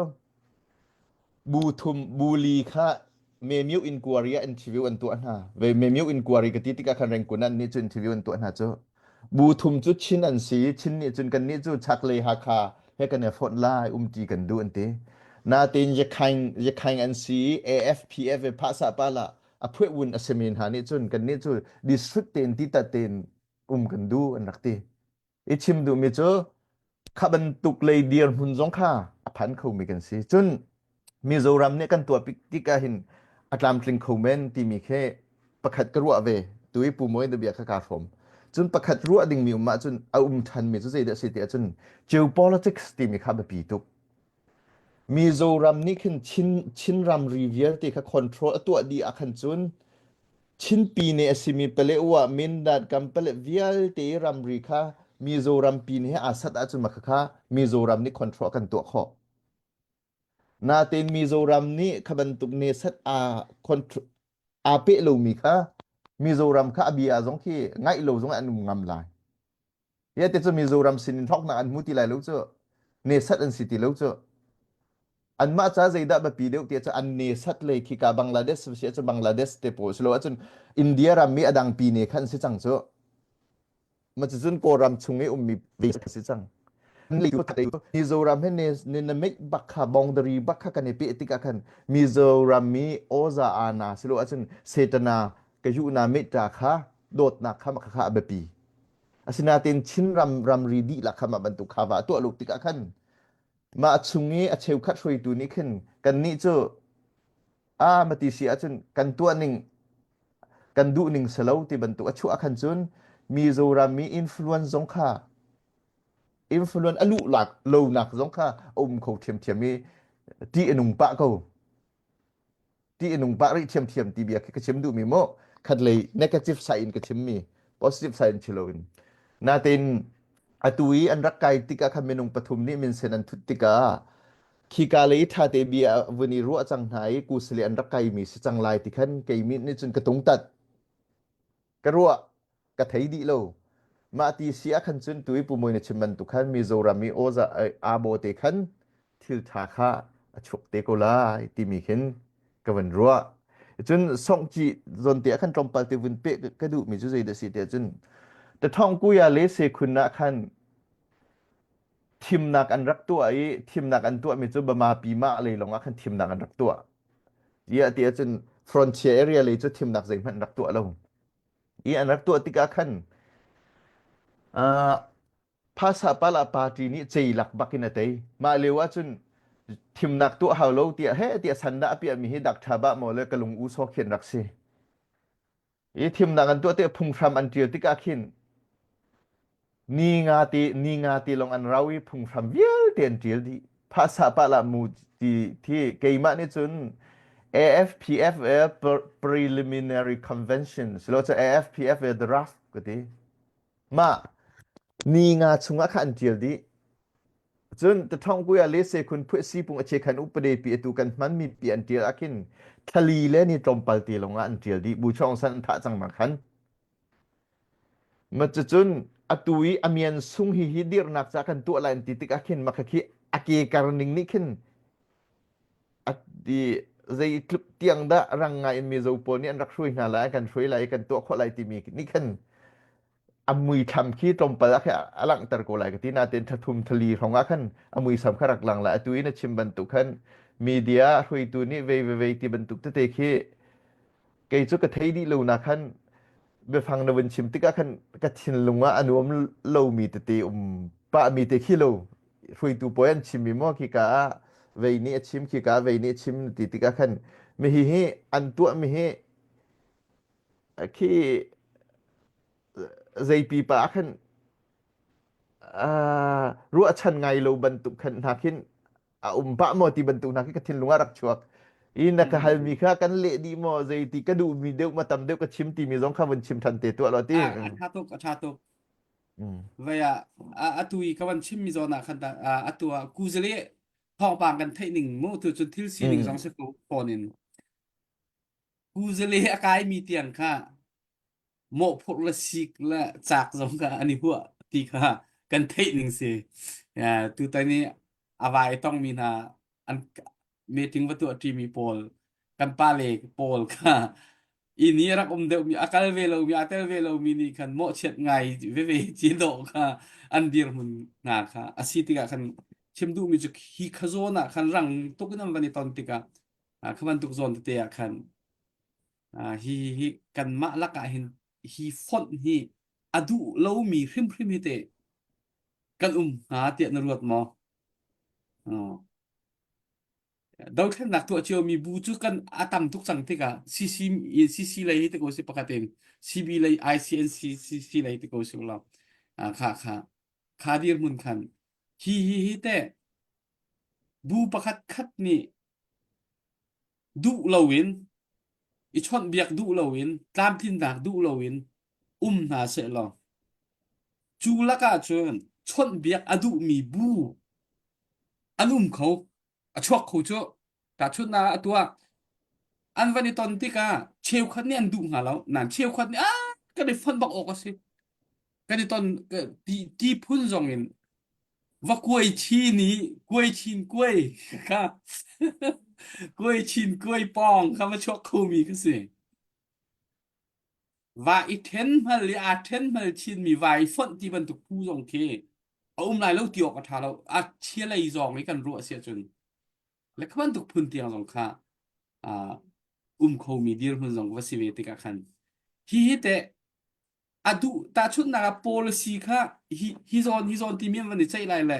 Bu thum bu li kha Memyo inquiry ah interview an tuah hna. Ve Memyo inquiry ka ti tikah khan Rengkun an nih cu interview an tuah hna cu. Bu thum cu Chin an si. Chin nih cun kannih cu chaklei Hakha he kan i fonh lai umti kan duh an ti. Natin Yakhaing Yakhaing an si i AFPF e phahsah pala a phueh wun a simi hna nih cun kannih cu district tein titat tein um kan duh an rak ti. I chim duhmi cu kha bantuk lei dirhmun zong kha a phan khomi kan si. Cun Mizoram nih kan tuah tik ah hin a tlamtling kho men timi khi pakhat ka ruah ve. Tu i Pu Mawi na bia kha kaa hrawm. Cun pakhat ruah dingmi um ahcun a um ṭhanmi cu zeidah a si ti ahcun geopolitics timi kha a biapi tuk. Mizoram nih khin Chin, Chin ramri vialte kha control a tuah dih ah khan cun Chinpi nih a simi Pale-u ah Mindat Kampalet vialte ramri kha Mizoram pi nih aa sat ahcun mah khakha Mizoram nih control a kan tuah khawh. Natein Mizoram nih kha bantuk nesat aa control aa peh lomi kha Mizoram kha a bia zong khi ngaih lo zong an um ngam lai. Hi te cu Mizoram sin in hlawknak an hmu ti lai lo cu. Nesat an si ti lo cu. Anmah ca zeidah biapi deuh ti cu an nesat lei khi ka Bangladesh si cu Bangladesh te pawl si lo ahcun India ram i a dang pi ne khan si cang cu. Ma cucun Kawlram chung i ummi ve si cang. Mizoram he ne ne na meih bak kha boundary bak kha kan i peh tikah khan Mizoram mi oza ana si lo ahcun setana ka yuhna metta kha dawtnak kha kha a biapi. Asinain Chinram ramri dihlak kha mah bantuk kha va tuah lo tikah khan mah chung i a cheukhat hruaitu nih khin kannih cu a mati si ahcun kan tuah ning kan duh ning si lo ti bantuk a chuah khan cun Mizoram mi influence zong kha influence a luh lak lonak zong kha a um kho ṭhiamṭhiam i ṭih a nung pah ko. Ti a nung pah rih thiamthiam ti bia khi ka chim duhmi mu khatlei negative side in ka chimmi positive side in chilo in natin atu i an rak kai tikah khan minung pathum nih minsen an thut tikah khika lei tha te bia vun i ruah cang hna i kusale an rak kaimi si cang lai ti khan keimi nih cun ka tungtat Ka ruah ka thei dih lo. Mah ti si ah khan cun tui Pu Mui na chim bantuk khan Mizoram i awza aa te khan thil ṭha kha a chuak te ko lai timi khin ka van ruah. Cun songci zawn te ah khan tlawmpal te vun peh ka duhmi cu zeidah si tiah cun Tathawng kuya le sekhun ah khan thimnak an rak tuah i thimnak an tuahmi cu Bama Pima lei lawng ah khan thimnak an rak tuah. Tiah ti ahcun frontier area lei cu thimnak zeihmanh rak tuah lo. I an rak tuah tikah khan uh, Phasa Pala party nih ceilak bak in a tei. Mah lio ahcun thimnak tuah hau lo tiah he tiah sanda a piahmi hi dak tha ba maw le ka lung u saw khin rak si. I thimnak an tuah tik phunghram an ṭial tikah khin ni nga ti ni nga ti lawng an rau i phunghram vialte an ṭial dih. Phahsah pah lah mu ti thi keimah nih cun AFPF preliminary convention silo cu AFPF draft ka ti. Mah ni nga chungah kha an ṭial dih. Cun taṭhawngpui ah le sekhun phuah sipung a chekhan upade pi atu kan hmanmi pi an ṭial ah khin thlali le ni tlawmpal te lawngah an ṭial dih. Bu Chawng San an thah cang nak khan. Ma cucun. Atu i a mian sung hi hi dirnak ca kan tuah lai an ti tikah khin maka khi a ke kar ning nih khin a ti zeitluk tiang dah rang ngai in Mizo pawl nih an rak hruai hna lai kan hruai lai i kan tuah khawh lai timi nih khan a muithlam khi tlawmpal ah khin a langhter ko lai ka ti nain thathum thali hrawng ah khan a muisam kha rak lang lai atu i na chim bantuk khan media hruaitu nih vei vei vei ti bantuk tete khi kei cu ka thei dih lo na khan biafang na vun chim tikah khan ka thinlung ah a nuam lomi tete um pah mi te khi lo hruaitu pawl an chimmi maw khika ah vei nih a chim khika ah vei nih a chim ti tikah khan mi hi hi an tuah mi hi khi zei pipa ah khan ruahchan ngai lo bantuk khan hna khin a um pah maw ti bantuk hna khi ka thinlung ah rak chuak i na ka halmi kha kan leh dih maw zei ti ka duhmi deuh ma tam deuh ka chim timi zong kha vun chim than te tuah lo ti A tha tuk a tha tuk Vei ah atu i ka van chimmi zawn ah khan atu ah kuzale thawngpang kan theih ning mu tu cun thil sining zong si ko phone in kuzale a kaimi tiang kha mawhphurh le sik le cak zong kha an i huah ti kha kan theih ning si. Tutan i a vai tongmi hna an meeting va tuah ṭimi pawl kan pale pawl kha inn i a rak um deuhmi a kal ve lomi a tel ve lomi nih khan mawhchiat ngai veve ci dawh kha an dirhmun hna kha a si tikah khan chim duhmi cu hi kha zawn ah khan rang tuk in an van i ton tikah kha bantuk zawn tete ah khan hi hi kanmah lakah hin hi fonh hi a duh lomi hrimhrim hi te kan um hnga tiah na ruat maw? Dothlennak tuah ciomi bu cu kan a tam tuk cang tikah CC CC lei hi te ko si pakhat in CB lei ICNC CC lei te ko si law kha kha kha dirhmun khan hi hi hi te bu pakhat khat nih duh loin i chawnhbiak duh loin tlamtlinnak duh loin um hna sehlaw cu lakah cun chawnhbiak a duhmi bu an um kho a chuak kho cu tahchunhnak ah a tuah an van i ton tikah cheukhat nih an duh hnga lo nain cheukhat nih ah kan i fonh bak awk a si kan i ton ti, ti phun zong in va kuai chin i kuai chin kuai kha kuai chin kuai pawng kha va chuak khomi ka si va i then hmal i aa then hmal chinmi va i fonh ti bantuk phu zong khi a um lai lo ti awk a ṭha lo a chia lei zong i kan ruah si ahcun le kha bantuk phun tiang zong kha um khomi dirhmun zong va si ve tikah khan hi hi teh a duh tahchunhnak ah policy kha hi hi zawn hi zawn timi an van i ceih lai le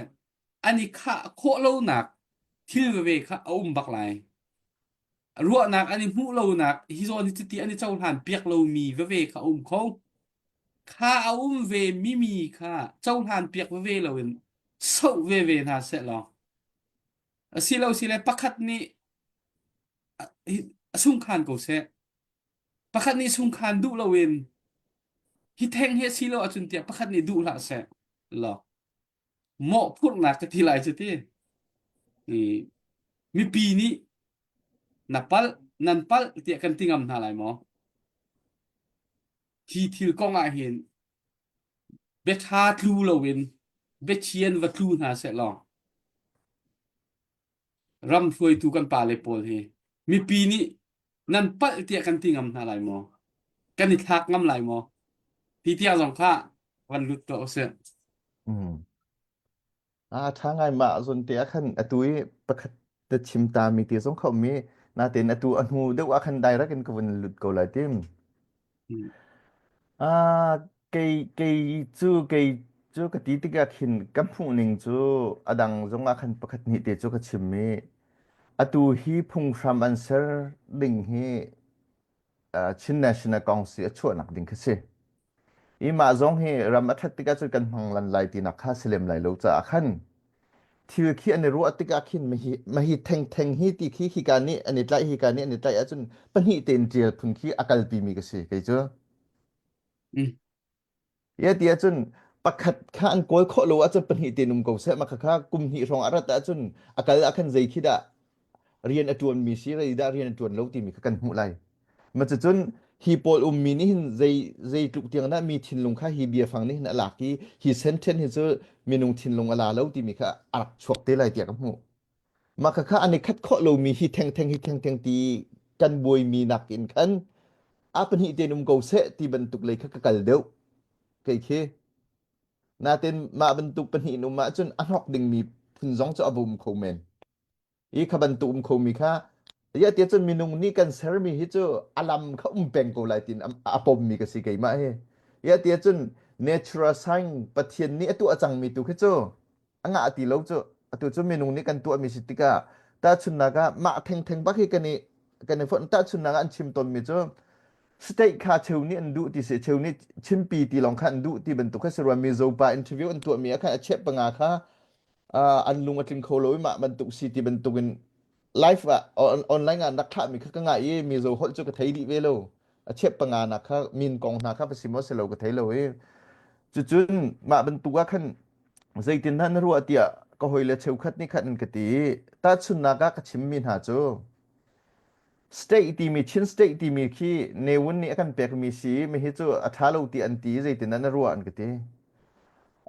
an i khah khawh lonak thil veve kha a um bak lai ruahnak an i hmuh lonak hi zawn hi cuti an i cohlan piak lomi veve kha a um kho kha a um ve mi mi kha cohlan piak veve loin soh veve hna seh law asilo sile pakhat nih a sungkhan ko seh Pakhat nih sungkhan duh loin hi theng hi a si lo ahcun tiah pakhat nih duh hlah seh law mawhphurhnak ka ti lai cu ti. I mipi nih na palh nan palh tiah kan ti ngam hna lai maw? Hi thil kong ah hin biaṭha tlu loin biachian va tlu hna seh law ram hruaitu kan pale pawl hi mipi nih nan palh tiah kan ti ngam hna lai maw? Kan i thlak ngam lai maw? Ti tiang zong kha van lut tuah usih. Mm. A ṭha ngai mah zawn te ah khan atu i pakhat na chim ta mi te zong kha um i natein atu a hnu deuh ah khan direct in ka vun lut ko lai tim. Mm. Ah, kei kei cu kei cu ka ti tikah khin ka hmuh ning cu a dang zong ah khan pakhat hnih te cu ka chim i atu hi phunghram an ser ding hi uh, Chin National Council a chuahnak ding kha si. I mah zong hi ram a ṭhat tikah cun kan hmang lan lai tinak kha si lem lai lo caah khan thil khi an i ruah tikah khin mahi mahi thengtheng hi ti khi hika nih an i tlaih hika nih an i tlaih ahcun pahnih tein ṭial phun khi a kalpimi ka si kei cu. Mm. Ia ti ahcun pakhat kha an kawl khawh lo ahcun pahnih tein um ko seh mah kha kum hnih hrawng a rat ahcun a kal ah khan zei khi dah rian a ṭuanmi si rei dah rian a ṭuan lo timi kha kan hmuh lai. Ma cucun. Hi pawl ummi nih hin zei zeitluk tiang dah mi thinlung kha hi biafang nih hin a lak i hi sentence hi cu minung thinlung a la lo timi kha a rak chuak te lai tiah ka hmuh. Mah khakha an i khat khawh lomi hi thengtheng hi thengtheng ti kan buaimi nakin khan a pahnih tein um ko seh ti bantuk lei kha ka kal deuh kei khi. Natin mah bantuk pahnih in um ahcun a hnok dingmi phun zong cu a va um kho men. I kha bantuk um khomi kha ya tiah cun minung nih kan sermi hi cu a lam kha um peng ko lai tiin a pommi ka si keimah hi. Ya tiah cun natural sign Pathian nih a tuah cangmi tu khi cu a ngah ti lo cu atu cu minung nih kan tuahmi si tikah tahchunhnak ah mah thengtheng bak hi kan i kan i fonh tahchunhnak ah an chim tawnmi cu state kha cheu nih an duh ti si cheu nih chimpi ti lawng kha an duh ti bantuk kha si rua Mizo pa interview an tuahmi ah khan a chep panga kha an lung a tling kho lo i mah bantuk si ti bantuk in live ah online ah rak thlahmi kha ka ngah i Mizo holh cu ka thei dih ve lo a chep panga nak kha min kong hna kha va si maw si lo ka thei lo i cucun mah bantuk ah khan zeitindah na ruah tiah ka hawile cheukhat nih khan an ka ti i tahchunhnak ah ka chimmi hna cu state timi Chin state timi khi Ne Win nih a kan pekmi si mi hi cu a ṭha lo ti an ti zeitindah na ruah an ka ti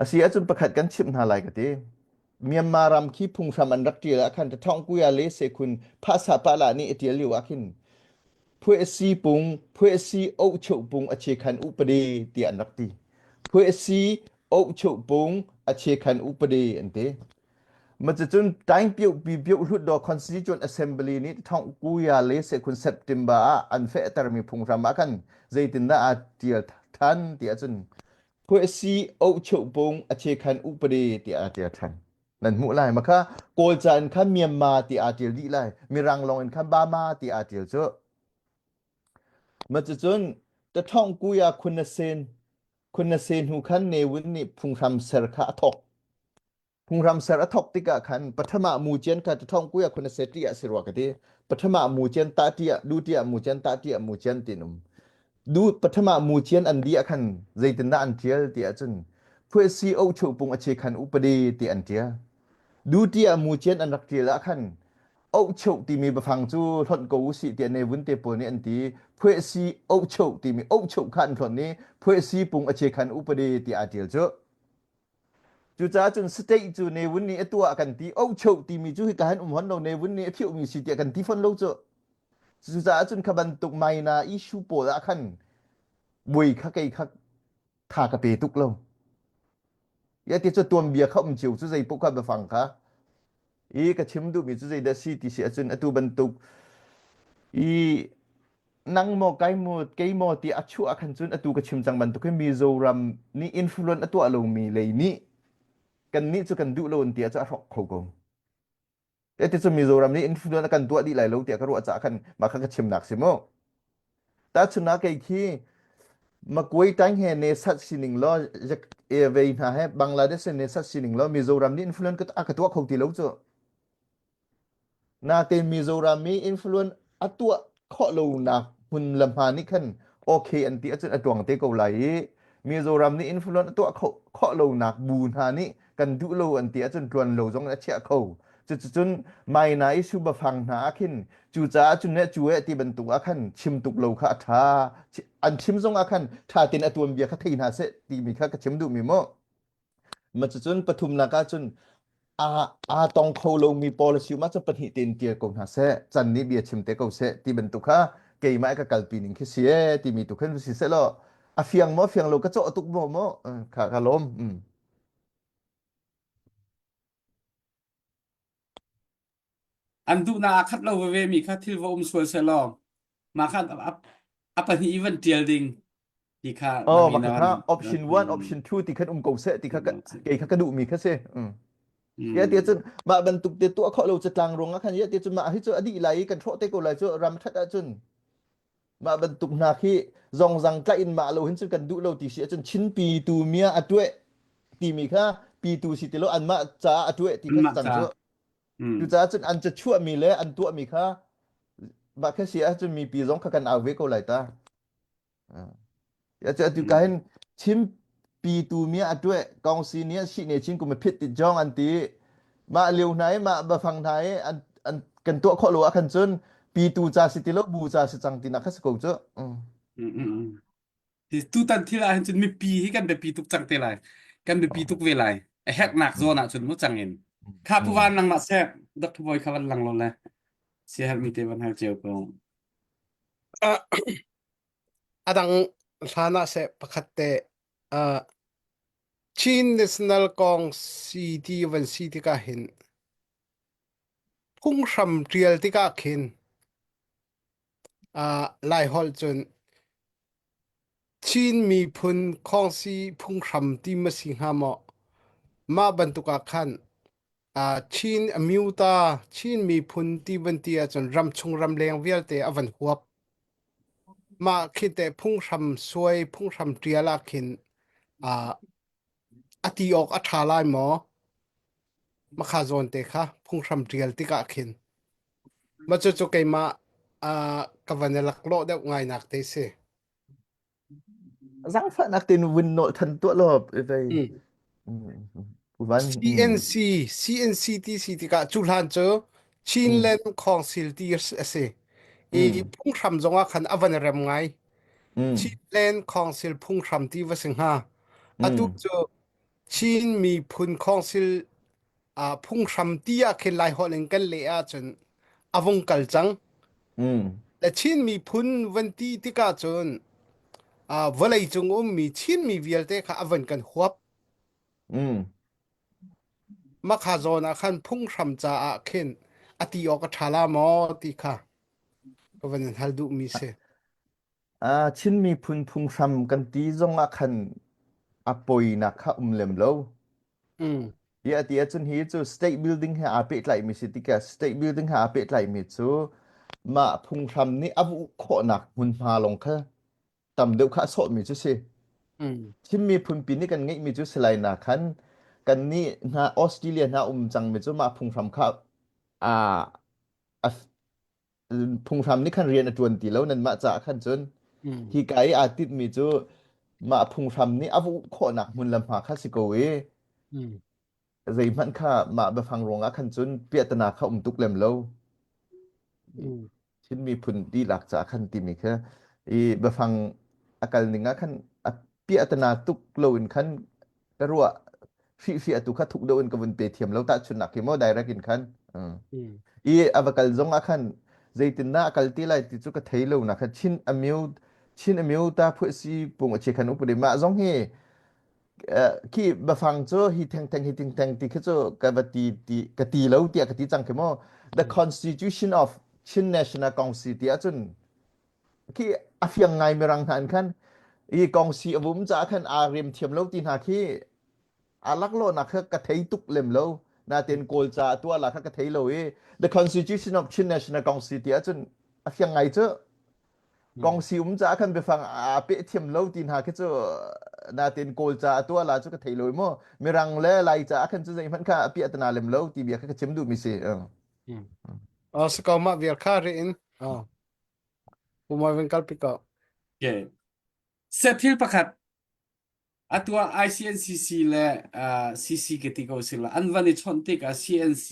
a si ahcun pakhat kan chimh hna lai ka ti Myanmar ram khi phunghram an rak ṭial ah khan Ṭhathawngkuya le Sekhun Phahsa Pahlah nih a ṭial lio ah khin Phuahsi pung Phuahsi ohchoh pung a chekhan upade tiah an rak ti. Phuahsi ohchoh pung a chekhan upade an ti. Macucun Taingpioh Pipioh Hlutdaw Constituent Assembly nih Ṭhathawngkuya le Sekhun September ah an fehtermi phunghram ah khan zeitindah aa ṭial ṭhan ti ahcun Phuahsi ohchoh pung a chekhan upade tiah aa ṭial ṭhan. Nan hmuh lai. Makha Kawlca in khan Myanmar ti aa ṭial dih lai. Mirang lawng in khan Bama ti aa ṭial cu. Macucun Tathawng kuya Khunasen Khunasen hnu khan Ne Win nih phunghram ser kha a thawk. Phunghram ser a thawk tikah khan pathama mu cian kha Tathawng kuya Khunase ti ah si rua ka ti. Pathama mu cian ta ti ah du ti ah mu cian ta ti ah mu cian tin um. Du pathama mu cian an di ah khan zeitindah an ṭial ti ahcun phuahsi ohchuh pung a che khan upadi ti an ṭial. Du ti ah mu cian an rak ṭial ah khan ohchuh timi biafang cu hlonh ko usih tiah Ne Win te pawl nih an ti. Phuahsi ohchuh timi ohchuh kha an hlonh i phuahsi pung a che khan upadi ti aa ṭial cu. Cucaah cun state cu Ne Win nih a tuah kan ti. Ohchuh timi cu hika hin um hon lo Ne Win nih a phiuhmi si tiah kan ti fawn lo cu. Cucaah cun kha bantuk maina issue pawl ah khan buai kha kei kha tha ka pe tuk lo. Ya ti cu tuanbia kha um cio cu zei paoh kha biafang kha i ka chim duhmi cu zeidah si ti si ahcun atu bantuk i nang maw kai maw kei maw ti a chuah khan cun atu ka chim cang bantuk hi Mizoram nih influence a tuah lomi lei nih kannih cu kan duh lo an ti ahcun a hrawk kho ko. Te cu Mizoram nih influence a kan tuah dih lai lo tiah ka ruah caah khan mah kha ka chimnak si mu. Tahchunhnak kei khi Makuai tang he ne sat sining law vei hna he Bangladesh ne sat sining law Mizoram nih influence a ka tuah kho ti lo cu. Natein Mizoram mi influence a tuah khawh lonak hmun le hma nih khan okay an ti ahcun a tuang te ko lai i Mizoram nih influence a tuah khawh lonak bu hna nih kan duh lo an ti ahcun tluan lo zong in a chiah kho. Cuticun Maina i subafang hna ah khin cucaah cun ne cu eh ti bantuk ah khan chim tuk lo kha a ṭha. An chim zong ah khan ṭha tein a tuanbia kha thei hna seh timi kha ka chim duhmi mu. Ma cucun pathumnak ah cun aa aa tong kho lomi policy um ahcun pahnih tein tial ko hna seh can nih bia chim te ko seh ti bantuk kha keimah ka kalpi ning khi si ee timi tu khin si seh law a fiang maw fiang lo ka cawh tuk maw maw kha ka lawm mm. An duhnak aa khat lo veve mi kha thil va um sual seh law mah kha a pahnih i van ṭial ding ti kha na Oh, mi maka na kha option 1 option 2 ti khan um ko seh ti kha kei kha ka duh mi kha si. Mm. Ya ti cun mah bantuk te tuah khawh lo catlang ruang ah khan ya ti cun mah hi cu a dih lai i kan hrawh te ko lai cu ram that ahcun mah bantuk hna khi zongzang tlaih in mah lo hin cun kan duh lo ti si ahcun chinpi tu mia a tueh timi kha pitu si ti lo anmah caah a tueh ti kha Anmah cang ca. cu Mm. cucaah cun an cachuahmi le an tuahmi kha mah kha si ahcun mipi zong kha kan au ve ko lai ta Ya cu atu ka hin chim pitu mi a tueh kong si ni si ne chin kum phit ti jong an ti mah liu hna i mah bafang hna i an an kan tuah khawh lo ah khan cun pitu ca si ti lo bu ca si cang ti nak kha si ko cu. Mm, mm, mm. Tutan thil ah hin cun mipi hi kan biapi tuk cang te lai. Kan biapi tuk ve lai. A herhnak zawn ah cun mu cang in. Kha pu van lang ma seh. Dr. Boy kha van lang lo le. Si herhmi te van hal cio ko. Uh, adang hlan ah seh pakhat te uh, Chin National Kong si ti van si tikah hin phunghram ṭial tikah khin uh, Laiholh cun Chin miphun khawngsi phunghram ti ma si hnga maw? Mah bantuk ah khan uh, Chin amyuta Chin miphun ti van ti ahcun ramchung ramleng vialte a van huap. Mah khi teh phunghram suai phunghram ṭial ah khin uh, a ti awk a ṭha lai maw? Makha zawn te kha phunghram ṭial tikah khin. Mah cucu keimah uh, ka van i laklawh deuh ngainak te si. Zaangfahnak tein vun nawl than tuah law vei. Mm. Van CNC CNC ti si tikah cu hlan cu Chinland Council ti a si. I phunghram zongah khan a van rem ngai. Chinland Council phunghram ti va si hnga. Atu cu Chin miphun Council uh, phunghram ti ah khin Laiholh in kan leh ahcun a vung kal cang. Le Chin miphun van ti tikah cun uh, vawleicung ummi Chinmi vialte kha a van kan huap. Makha zawn ah khan phunghram caah khin a ti awk a ṭha la maw ti kha ka van in hal duhmi si. Ah, Chin miphun phunghram kan ti zong ah khan a poinak kha um lem lo. Mm. Hi a ti ahcun hi cu state building he aa pehtlaimi si tikah state building he aa pehtlaimi cu mah phunghram nih a vuh khawhnak hmunhma lawng kha tam deuh kha a sawhmi cu si. Mm. Chin miphun pi nih kan ngeihmi cu si lai na khan kan nih hna Australia hna um cangmi cu mah phunghram kha a a phunghram nih khan rian a ṭuan ti lo nanmah caah khan cun Mm. hi ka i aa tinhmi cu mah phunghram nih a vuh khawhnak hmun le hma kha si ko i Mm. zeihmanh kha mah biafang ruangah khan cun piahtana kha um tuk lem lo. Mm. Chin miphun dihlak caah khan timi kha i biafang a kal ning ah khan a piahtana tuk lo in khan ka ruah hrihhriah tu kha thuk deuh in ka vun pe thiam lo tahchunhnak khi maw direct in khan. Mm. Mm. I a va kal zong ah khan zeitindah a kal ti lai ti cu ka thei lo na khan Chin amyo Chin amyo ta phu si pung a che khan upade mah zong hi khi bafang cu hi theng theng hi ting theng ti khi cu ka va ti ti ka ti lo tiah ka ti cang khi mu the constitution of Chin National Council ti ahcun khi a fiang ngai mirang hna in khan i kongsi a vum caah khan aa rem thiam lo ti hna khi a laklawhnak kha ka thei tuk lem lo natin kawl ca a tuah la kha ka thei lo i the constitution of Chin National Council ti ahcun a fiang ngai cu kongsi um caah khan biafang aa peh thiam lo ti hna khi cu natin kawl ca a tuah la cu ka thei lo i mu mirang le lai ca khan cu zeihmanh kha a piah tana lem lo ti bia kha ka chim duh mi si Mm. Oh, sa ko mah vial kha ri in. Oh, pumoi van kal pi ko. Okay. Set thil pakhat Atu ah ICNCC le uh, CC ka ti ko sila an van i chawnh tikah CNC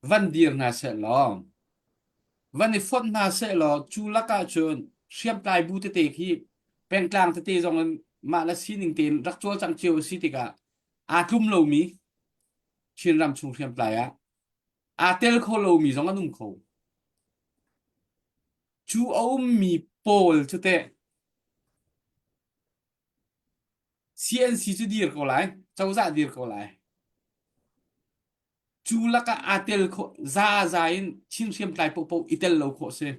van dir hna seh law van i fonh hna seh law cu lakah cun hriamtlai bu tete khi pengtlang tete zong in mah le sining tein rak cawlcang cio a si tikah aa tlum lomi Chinram chung hriamtlai ah aa tel kho lomi zong an um kho. Cu a ummi pawl cu teh CNC cu dir ko lai, cozah dir ko lai. Cu lakah aa tel khawh zaza in Chin hriamtlai paohpaoh i tel lo khawh si.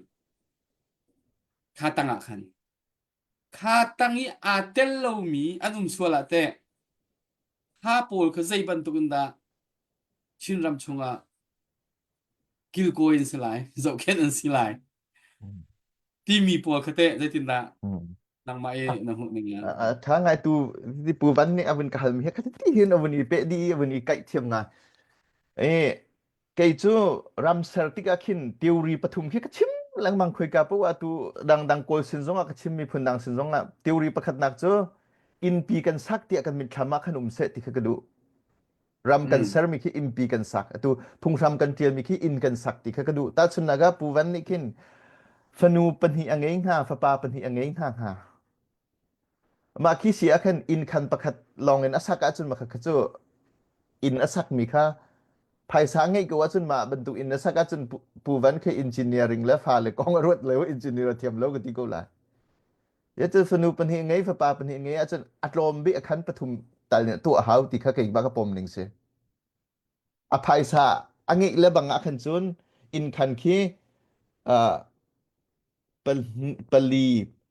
Kha tang ah khan. Kha tang i aa tel lomi an um sual ah teh kha pawl kha zei bantuk in dah Chinram chungah kilkawi an si lai, zohkhenh an si lai timi pawl kha teh zeitindah nangmah i na hmuh ning ah? Tha ngai tu pu van nih a vun ka halmi he kha ti hin a vun i peh di a vun i kaih thiam ngai. E kei cu ram ser tikah khin theory pathum khi ka chim lengmang khoika po ah tu dangdang kawl sin zong ah ka chim miphun dang sin zong ah theory pakhatnak cu innpi kan sak tiah kan mitthlam ah khan um seh ti kha ka duh. Ram kan sermi khi innpi kan sak. Atu phunghram kan tialmi khi inn kan sak ti kha ka duh. Tahchunhnak ah Pu Van nih khin. Fanu pahnih a ngei hna, fapa pahnih a ngei hna hnga. Mah khi si ah khan inn khan pakhat lawng in a sak ahcun mah kha cu inn a sakmi kha phaisa ngeih ko ahcun mah bantuk inn a sak ahcun Pu Van khi engineering le fale kong a ruat lo engineer a thiam lo ka ti ko lai. Ya cu fanu pahnih ngei fapa pahnih ngei ahcun a tlawm bik a khan pathum tal nih tuah hau ti kha keimah ka pom ning si. A phaisa a ngeih le bang ah khan cun inn khan khi uh, pali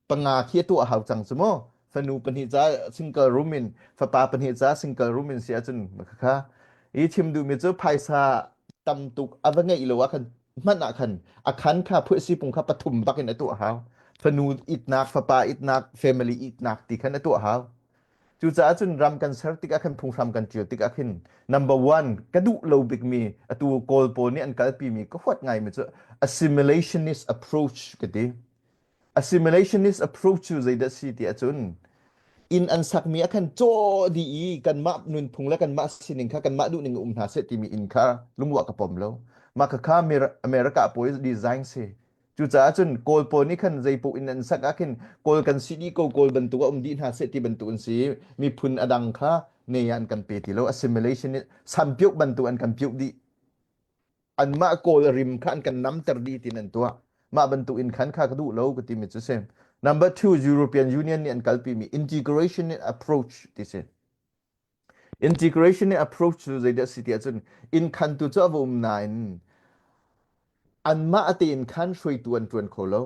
panga khi a tuah hau cang cu mu fanu pahnih ca single room in fapa pahnih ca single room in si ahcun kha i chim duhmi cu phaisa tam tuk a va ngeih lo ah khan hmanh ah khan a khan kha phuahsi pung kha pathum bak in a tuah hau fanu itnak fapa itnak family itnak ti khan a tuah hau Cucaah cun ram kan ser tikah khan phunghram kan ṭial tikah khin number one ka duh lo bikmi atu Kawl pawl nih an kalpimi ka huat ngaimi cu assimilationist approach ka ti. Assimilationist approach cu zeidah si ti ahcun inn an sakmi ah khan caw dih i kanmah nunphung le kanmah sining kha kanmah duhning um hna seh timi inn kha lungruah ka pom lo. Mah khakha America pawl design si. Cucaah cun Kawl pawl nih khan zeipaoh in an sak ah khin Kawl kan si dih ko Kawl bantuk ah um dih hna seh ti bantuk an si. Miphun a dang kha ne ah an kan pe ti lo. Assimilation nih sampiuk bantuk an kan piuk dih. Anmah Kawl rim kha an kan namter dih tin an tuah. Mah bantuk in khan kha ka duh lo ka timi cu si. Number two, European Union nih an kalpimi integration approach ti si. Integration approach cu zeidah a si ti ahcun inn khantu cu a va um nain anmah tein khan hruaitu an ṭuan kho lo.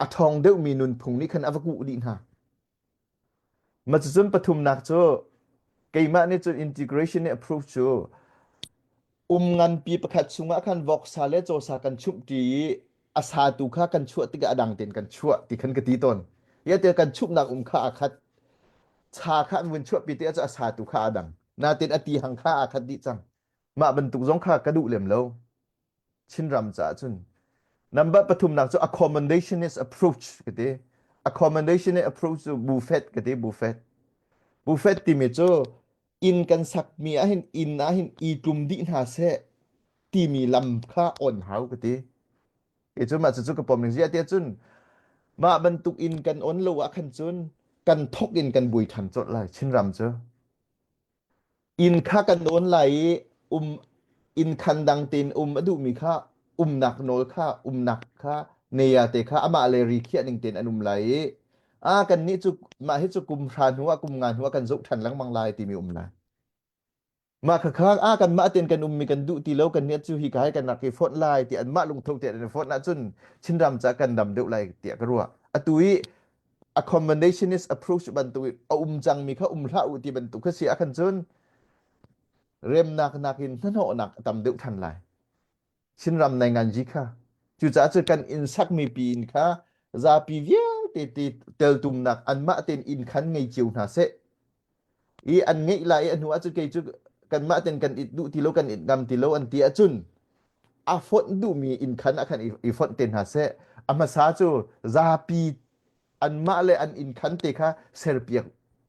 A ṭhawng deuhmi nunphung nih khan a va kuh dih hna. Mah cucun pathumnak cu keimah nih cun integration approach cu um nganpi pakhat chungah khan voksa le cawsa kan chumhṭi i a satu kha kan chuah tikah a dang tein kan chuah ti khan ka ti tawn. Iate kan chumhnak um kha aa khat. Cha kha an vun chuahpi tikah cu a satu kha aa dang. Natin a ti hang kha aa khat dih cang. Mah bantuk zong kha ka duh lem lo. Chinram caah cun. Number pathumnak cu accommodationist approach ka ti. Accommodationist approach cu buffet ka ti buffet. Buffet timi cu inn kan sakmi ahhin inn ahhin i tlum dih hna seh timi lam kha on hau ka ti. Kei cu mah cucu ka pom ning ziah tiah cun mah bantuk inn kan on lo ah khan cun kan thok in kan bui ṭhan colh lai Chinram cu. Inn kha kan on lai i um inn khan dang tein um a duhmi kha umnak nawl kha umnak kha neya te kha amah le ri khiah ning tein an um lai i a kannih cu mah hi cu kum hra hnu ah kum nga hnu ah kan zoh ṭhan lengmang lai timi um lai. Mah khakha a kanmah tein kan ummi kan duh ti lo kan nih cu hi ka hai kan rak i fonh lai ti anmah lungtho tein an i fonh ahcun Chinram ca kan dam deuh lai tiah ka ruah. Atu i accommodationist approach bantuk in a um cangmi kha um hlah u ti bantuk kha si ahkhan cun remnak nakin hnahnawhnak a tam deuh ṭhan lai. Chinram nai nganji kha. Cucaah cu kan inn sakmi pi inn kha zapi vialte te teltumnak anmah tein inn khan ngei cio hna seh. I an ngeih lai i a hnu ahcun kei cu kanmah ten kan it duh ti lo kan it ngam ti lo an ti ahcun a fonh duhmi inn khan ah khan i fonh te hna seh. A hmasa cu zapi anmah le an inn khan te kha serpiak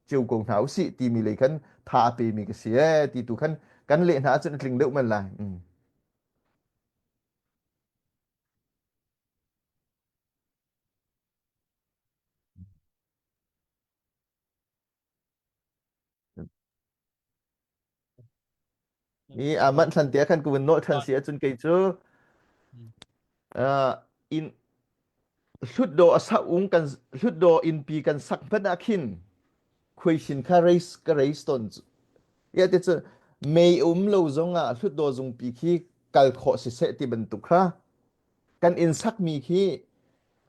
cio ko hna usih timi lei khan tha a pemi ka si ee ti tu khan kan leh hna ahcun a tling deuh men lai. Mm. I a manh thlan te khan ku nawh than si ahcun kei cu uh, in hlutdaw a sak ung kan hlutdaw innpi kan sak hmanh ah khin khuaisin kha race ka race ton ya te cu mei um lo zong ah hlutdaw zungpi khi kal khawh si seh ti bantuk kha kan inn sakmi khi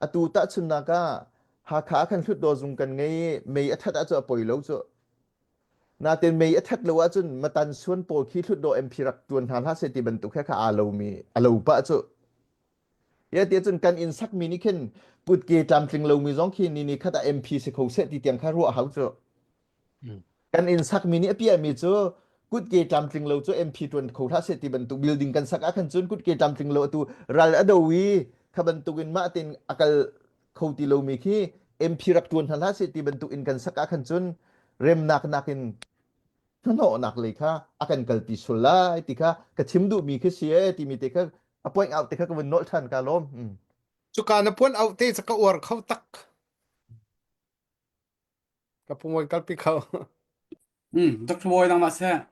atu tahchunnak ah Hakha ah khan hlutdaw zung kan ngei i mei a that ahcun a poi lo cu natin mei a that lo ahcun matan suan pawl khi hlutdaw MP rak tuan hna hlah seh ti bantuk he kha aa lomi a lo pah cu Ya ti cun kan inn sakmi nih khin kutke tlamtling lomi zong khi ni ni khat ah MP si kho seh ti tiang kha ruah hau cu. Kan inn sakmi nih a piahmi cu kutke tlamtling lo cu MP tuan kho hlah seh ti bantuk building kan sak ah khan cun kutke tlamtling lo atu ral a do i kha bantuk in mah tin a kal kho ti lomi khi MP rak tuan hna hlah seh ti bantuk in kan sak ah khan cun remnak nakin hnahnawhnak lei kha a kan kalpi sul lai ti kha ka chim duhmi khi si e timi te kha a point out te kha ka vun nolh ṭhan ka lawm. Mm. Cuka na puan auh te cu ka uar kho tak. Ka pumoi kalpi kho. Dr. Bawi nangmah seh.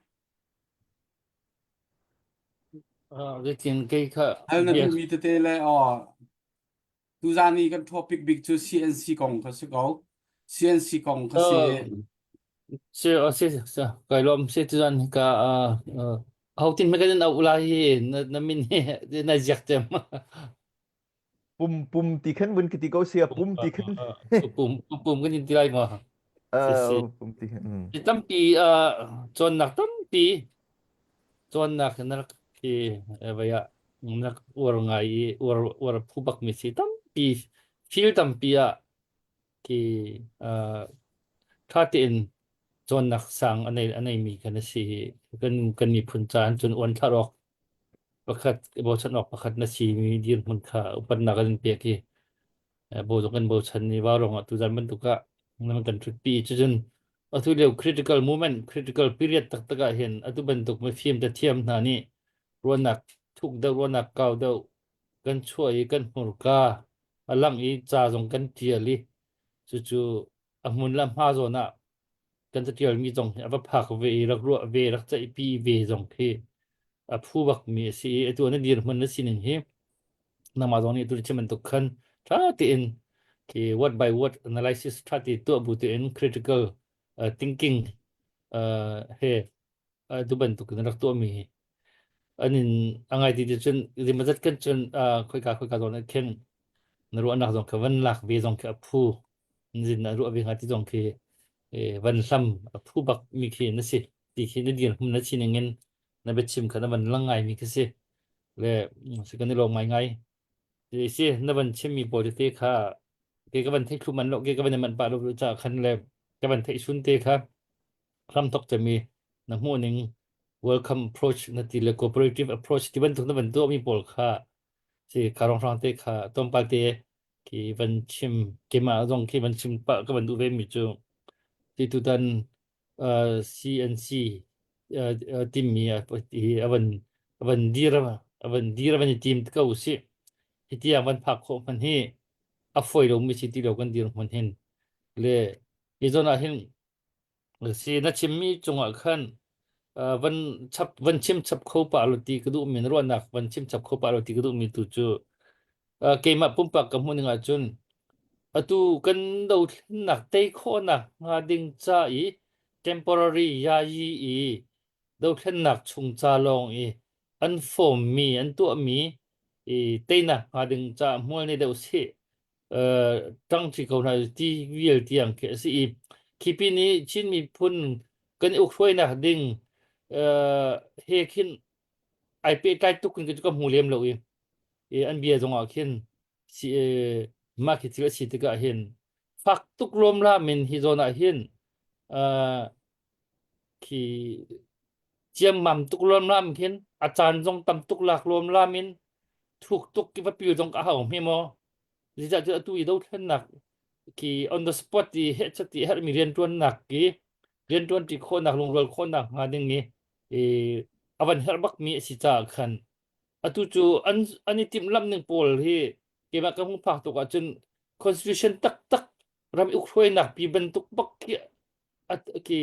Zeitin kei kha Hal na bia duhmi tete le aw tuzan i kan topic bik cu CNC kong kha si ko. CNC kong kha si. Si si si kai lawm si tuzan ka ho tin me kan au lai hi na na min hi na ziak tem. Pum pum ti khan vun ka ti ko sia pum ti khan. Pum pum kan in ti lai ma. Si si. Pum ti khan. Tampi cawnnak tampi cawnnak na rak khi vai ah na rak uar ngai i uar uar phu bak mi si tampi fil tampi ah khi ṭha tein cawnnak sang a nei a neimi kan si kan kan miphun caan cun uan thlar awk pakhat bochan awk pakhat na si mi dirhmun kha upatnak an pek i bo zong kan bochan i vaurawng ah tuzan bantuk ah nan kan ṭhutpi cucun atu lio critical moment critical period taktak ah hin atu bantuk mifim te thiam hna nih ruahnak thuk deuh ruahnak kau deuh kan chuah i kan hmurka a lang i ca zong kan ṭial i cucu a hmun le hma zawn ah kan caṭialmi zong hi a va phak ve i rak ruah ve rak ceihpi ve zong khi a phu bakmi a si i atu na dirhmun na sining hi nangmah zong nih atu chim bantuk khan ṭha tein khi word by word analysis ṭha te tuah bu tein critical uh, thinking uh, he uh, tu bantuk in rak tuahmi hi an in a ngai ti cun zimazat kan cun khoika khoika zawn ah khin na ruahnak zong kha van lak ve zong khi a phu zin na ruah ve hnga ti zong khi van hlam a phu bak mi khi na si ti khi na dirhmun na sining in na biachim kha na van lang ngai mi khi si le si kan i lawm ngai ngai ti si na van chim mi pawl tete kha ke ka van theih thlu man lo ke ka van man pa lo cha khan le ka van theih sun te kha hramthok cemi na hmuhning welcome approach na ti le cooperative approach ti bantuk na van tuahmi pawl kha si karong hrang te kha tlawmpal te khi van chim keimah zong khi van chim pah ka van duh ve mi cu ti tutan uh, CNC uh, uh, timmi hi avan avan dir avan dir avan i tim ko si hi tiang van phak khawh hman hi a foi lo mi si ti lo kan dir hmun hin le hi zawn ah hin Si na chimmi cungah khan uh, van chap van chim chap kho pah lo ti ka duhmi na ruahnak van chim chap kho pah lo ti ka duhmi tu cu uh, keimah pumpak ka hmuh ning ahcun atu kan dothlennak tei khawhnak hnga ding ca i temporary yayi i dothlennak chung ca lawng i an form mi an tuahmi i teinak hnga ding ca hmual nei deuh sih ṭangṭi ko hna ti vial tiang khi a si i khi pin i Chin miphun kan i ukhruainak ding he khin ai pehtlai tuk in ka hmu lem lo i an bia zong ah khin si mah khi thil a si tikah hin fak tuk lawmlam in hi zawn ah hin khi ciammam tuk lawmlam khin a caan zong tam tuk lak lawmlam in thuk tuk ki va pil zong ka hau hme maw zeicah cu atu i dothlennak ki on the spot i hehchat ti herhmi rianṭuannak ki rianṭuan ṭi khawhnak lungrual khawhnak hnga ding i i a van herh bakmi a si caah khan atu cu an an i timhlamh ning pawl hi keimah ka hung phak tuk ahcun constitution taktak ram ukhruainak pi bantuk bak khi a ki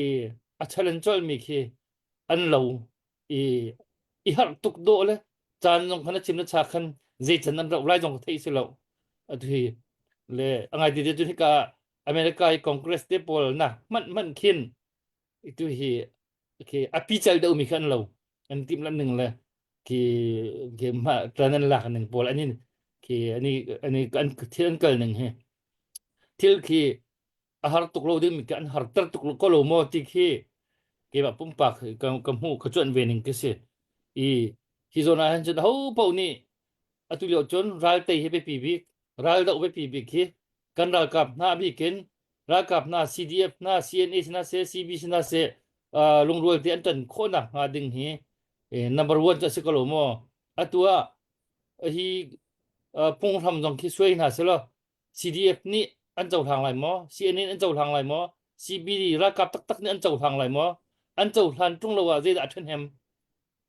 a challenge colhmi khi an lo i i harh tuk dawh le caan zong khan a chim na cha khan zei can an rauh lai zong ka theih si lo atu hi le a ngai ti te hika America i Congress te pawl na hmanh hmanh khin itu hi khi a pi chal deuh mi kha an lo an tim lan ning le khi khi ma tran an lak ning pawl anin khi ani ani an thil an kal ning hi thil khi a har tuk lo ding mi khi an har ter tuk ko lo maw ti khi keimah pumpak ka ka hmuh ka cuanh ve ning ka si i hi zawn ah hin cun ho paoh nih atu lio cun ral tei hi biapi bik ral doh biapi bik hi kan ralkap hna bikin ralkap hna CDF hna CNA hna seh CB hna seh lungrual te an ṭan khawhnak hnga ding hi number one cu a si ko lo maw atu ah hi phunghram zong khi suai hna selaw CDF nih an cohlang lai maw CNN an cohlang lai maw CBD ralkap taktak nih an cohlang lai maw an cohlan ṭung lo ah zeidah a ṭhahnem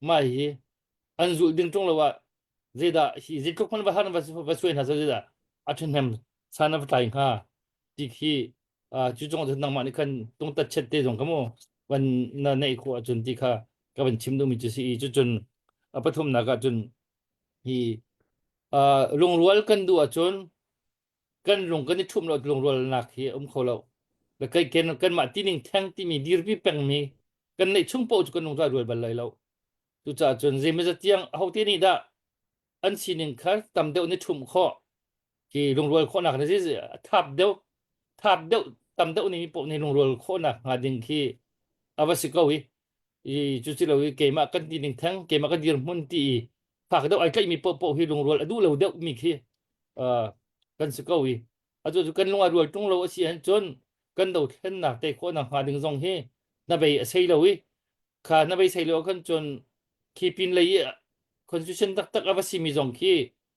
mah hi an zulh ding ṭung lo ah zeidah hi zeitluk hmanh va har va suai hna seh zeidah? a ṭhahnem san a va tlai hnga ti khi cu zong cu nangmah nih khan tungtat chet te zong kha mu van na neih khawh ahcun ti kha ka van chim duhmi cu si i cucun a pathumnak ah cun hi lungrual kan duh ahcun kan lung kan i ṭhumh lo lungrualnak hi a um kho lo. Le kai ken kanmah tining theng timi dirpi pengmi kan neih chung paoh cu kan lung rual bal lai lo. Cucaah cun zeimazat tiang ahote nih dah an sining kha tam deuh ni ṭhumh khawh hi lungrual khawhnak na thap deuh thap deuh tam deuh nih paoh nih lungrual khawhnak hnga ding khi a va si ko i i cu si lo i keimah kan ti ning theng keimah ka dirhmun ti i fak deuh ai tlaihmi paohpaoh hi lungrual a duh lo deuh mi khi kan si ko i atu cu kan lung a rual ṭung lo a si ahcun kan dothlennak te khawhnak hnga ding zong hi na bei a sei lo i kha na bei sei lo khan cun khi pin lei i constitution taktak a va simi zong khi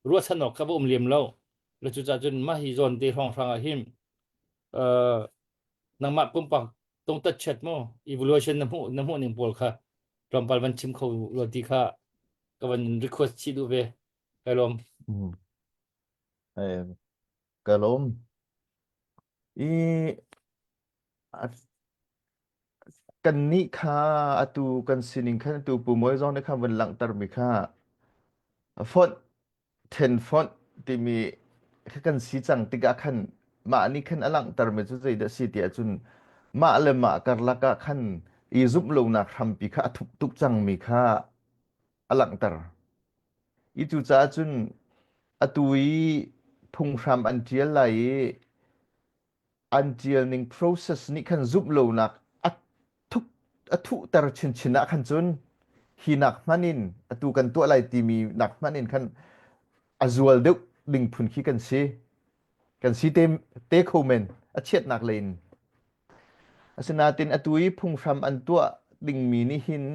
ruahchan awk kha va um lem lo le cucaah cun mah hi zawn te hrawnghrang ah hin nangmah pumpak tungtat chet mu evaluation na hmuh na hmuh ning pawl kha tlawmpal van chim kho law ti kha ka van request chih duh ve kai lawm Mm. Eh, ka lawm. I kannih kha atu kan sining khan atu Pu Mawi zong nih khan vun langhtermi kha fonh then fonh timi kha kan si cang tikah khan mah nih khan a langhtermi cu zeidah si ti ahcun mah le mah karlak ah khan i zumh lonak hrampi kha a thuk tuk cangmi kha a langhter. I cucaah cun atu i phunghram an ṭial lai i an ṭialning process nih khan zumh lonak a thuk a thuhter chinchin ah khan cun hi nak hmanh in atu kan tuah lai timi nak hmanh in khan a zual deuh ding phun khi kan si kan si te te kho men a chiatnak lei in asinain atu i phunghram an tuah dingmi nih hin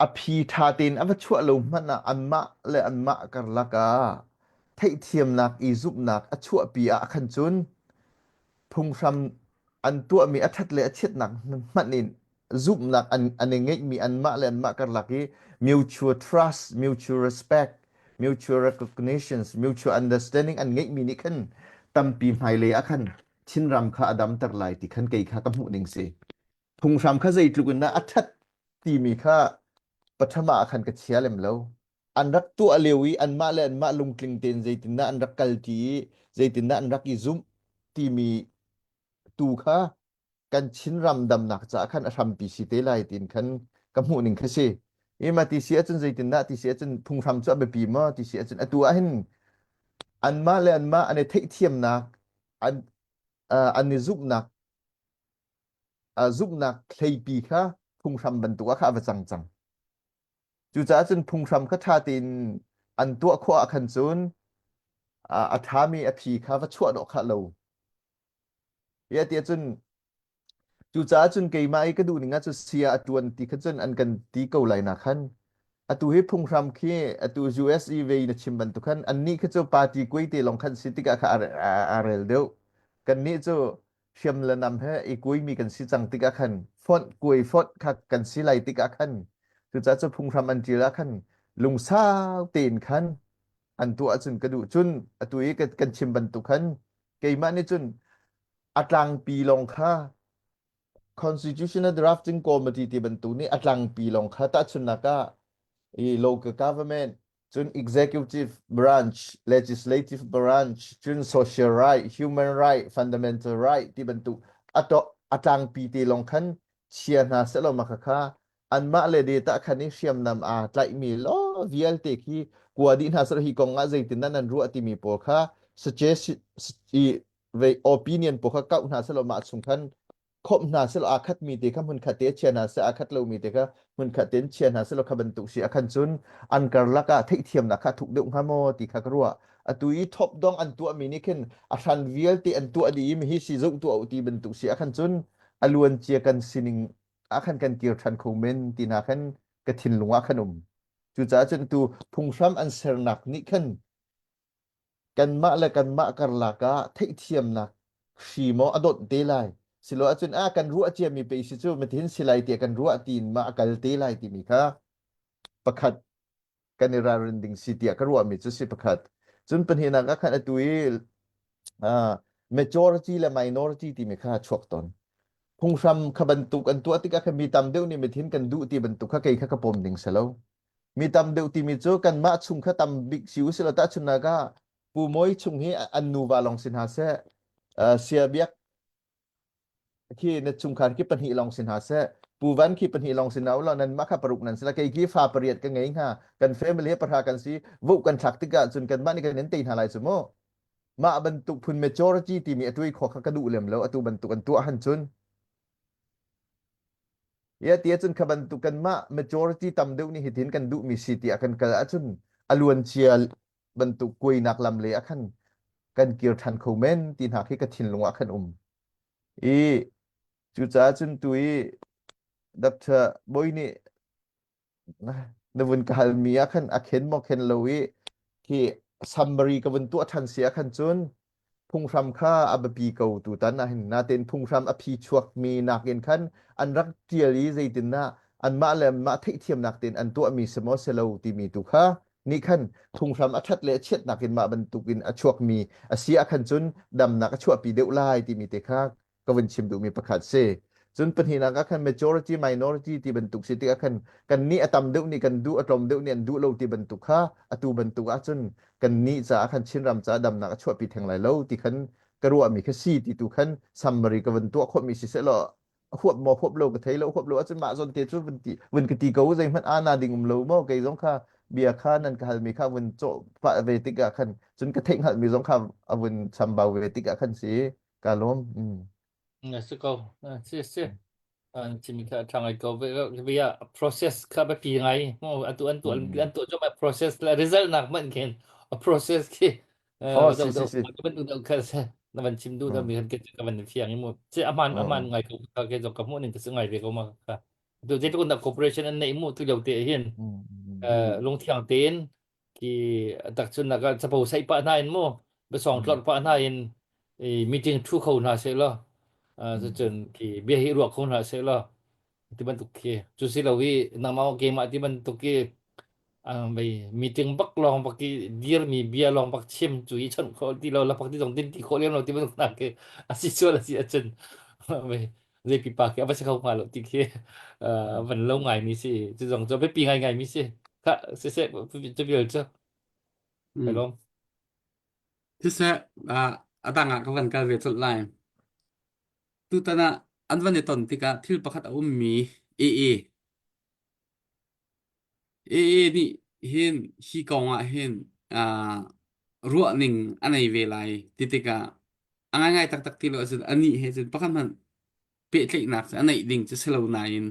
A phi ṭha tein a va chuah lo hmanh ah anmah le anmah karlak ah theihthiamnak i zumhnak a chuahpi ah khan cun phunghram an tuahmi a ṭhat le a chiatnak hmanh in zumhnak an, an i ngeihmi anmah le anmah karlak i mutual trust, mutual respect, mutual recognitions, mutual understanding an ngeihmi nih khan tampi hmailei ah khan Chinram kha a damter lai ti khan kei kha ka hmuh ning si. Phunghram kha zeitluk in dah a ṭhat timi kha pathum ah khan ka chia lem lo. An rak tuah lio i anmah le anmah lungtling tein zeitindah an rak kalṭi i zeitindah an rak i zumh timi tu kha kan Chinram damnak caah khan a hrampi si te lai tiin khan ka hmuh ning kha si. Ima ti si ahcun zeitindah ti si ahcun phunghram cu a biapi maw ti si ahcun atu ahhin anmah le anmah an i theihthiamnak an uh, an i zumhnak zumhnak hleipi kha phunghram bantuk ah kha a va cang cang. Cucaah cun phunghram kha ṭha tein an tuah khawh ah khan cun a ṭhami a phi kha va chuah dawh khah lo. Ia ti ahcun cucaah cun keimah i ka duh ning ah cu sia a ṭuan ti kha cun an kan ti ko lai na khan. Atu hi phunghram khi atu US i vei na chim bantuk khan annih khi cu party kuai te lawng khan si tikah kha a rel deuh. Kannih cu hriam le nam he i kuaimi kan si cang tikah khan fonh kuai fonh kha kan si lai tikah khan cucaah cu phunghram an ṭial ah khan lungsau tein khan an tuah ahcun ka duh cun atu i kan chim bantuk khan keimah nih cun a tlangpi lawng kha Constitutional Drafting Committee ti bantuk nih a tlangpi lawng kha tahchunhnak ah i local government cun executive branch legislative branch cun social right human right fundamental right ti bantuk a to a tlangpi te lawng khan chia hna sehlaw mah khakha anmah le data khan i hriamnam aa tlaihmi law vialte khi kua dih hna sehlaw hi kong ah zeitin nan ruah timi pawl kha suggest i vei opinion pawl kha kauh hna sehlaw mah chung khan khawmh hna sehlaw aa khatmi te kha hmunkhat te chia hna seh aa khat lomi te kha hmunkhat tein chia hna sehlaw kha bantuk si a khan cun an karlak ah theihthiamnak kha thuk deuh hnga maw ti kha ka ruah atu i thop dong an tuahmi nih khin a hran vialte an tuah dih i mihi si zoh tuah u ti bantuk si a khan cun a luan cia kan sining ah khan kan kir ṭhan kho men ti hna khan ka thinlung ah khan um cucaah cun tu phunghram an sernak nih khan kanmah le kanmah karlak ah theihthiamnak hri maw a donh te lai silo ahcun a kan ruah ciami pe si cu matihin si lai tiah kan ruah tiin ma a kal te lai timi kha pakhat kan i ralrin ding si tiah ka ruahmi cu si pakhat. Cun pahnihnak ah khan atu i uh, majority le minority timi kha chuak tawn. Phunghram kha bantuk an tuah tikah khan mi tam deuh nih mithin kan duh ti bantuk kha kei kha ka pom ding si lo. Mi tam deuh timi cu kanmah chung kha tam bik si u silo tahchunhnak ah Pu Mawi chung hi an nuva lawng si hna seh, uh, Sia Biak khi na chungkhar khi pahnih lawng si hna seh, Pu Van khi pahnih lawng si hna ulaw nanmah kha paruk nan si la kei khi fa pariat ka ngei hnga kan family he pahra kan si vote kan thlak tikah cun kanmah nih kan in tei hna lai cu mu mah bantuk phun majority timi a tuai khawh kha ka duh lem lo atu bantuk an tuah han cun Ya ti ahcun kha bantuk kanmah majority tam deuh nih hitin kan duhmi si tiah kan kal ahcun a luancia bantuk kuainak lam le ah khan kan kir ṭhan kho men ti hna khi ka thinlung ah khan um. I cucaah cun tu i Dr. Bawi nih na vun ka halmi ah khan a khen maw khen lo i khi summary ka vun tuah ṭhan si ah khan cun phunghram kha a biapi ko tutan ah hin natein phunghram a phi chuakmi nakin khan an rak ṭial i zeitindah anmah le anmah theihthiamnak tein an tuahmi si maw si lo timi tu kha nih khan phunghram a ṭhat le a chiatnak in mah bantukin a chuakmi a si ah khan cun damnak a chuahpi deuh lai timi te kha ka vun chim duhmi pakhat si. Cun pahnihnak ah khan majority minority ti bantuk si tikah khan kannih a tam deuh nih kan duh a tlawm deuh nih an duh lo ti bantuk kha atu bantuk ahcun kannih caah khan Chinram caah damnak a chuahpi theng lai lo ti khan ka ruahmi kha si ti tu khan summary ka vun tuah khawhmi si sehlaw a huap maw huap lo ka thei lo huap lo ahcun mah zawn te cu vun ti vun ka ti ko zeihmanh ana ding um lo maw kei zong kha bia kha nan ka halmi kha vun cawh pah ve tikah khan cun ka theih hngalhmi zong kha a vun chambau ve tikah khan si Ka lawm. Mm. Na si ko. Si si. An chim kha ṭha ngai ko. Ve ah process kha biapi ngai. Mu atu an tuah Mm. an tuah cu process le result nak man khin a process khi Oh, do si do si si. ka ban do kha se na van chim du da Mm. mi kan ke ka van fiang i mu che aman aman Mm. ngai ko ka ke jong ka mu ning ka si ngai ve ko ma ka tu je tu na corporation an nei mu tu lo te hin Mm. Mm. lungthiang tein ki tak chun nak chapo sai pa hna in mu besong tlor pa hna in i meeting thu kho hna se lo cun ki bia hi ruak kho hna se lo ti bantuk khi cu si lo i nangmah keimah ti bantuk ki mei meeting bak lawng bak ki dir mi bia lawng bak chim cu i chon kho ti lo la pak ti zong din ti kho lem lo ti bantuk hna khi asi sual asi acun mei zei pipa khi a va si kho hnga lo ti khi van lo ngai mi si cu zong cu biapi ngai ngai mi si kha siseh cu vial cu kai lawm Siseh a dang ah ka van kal ve colh lai. Tutan ah an van i ton tikah thil pakhat a ummi AA AA nih hin hi kong ah hin uh, ruahning a nei ve lai ti tikah a ngaingai taktak ti lo ahcun anih he cun pakhat hmanh pehtlaihnak cu a neih ding cu si lo nain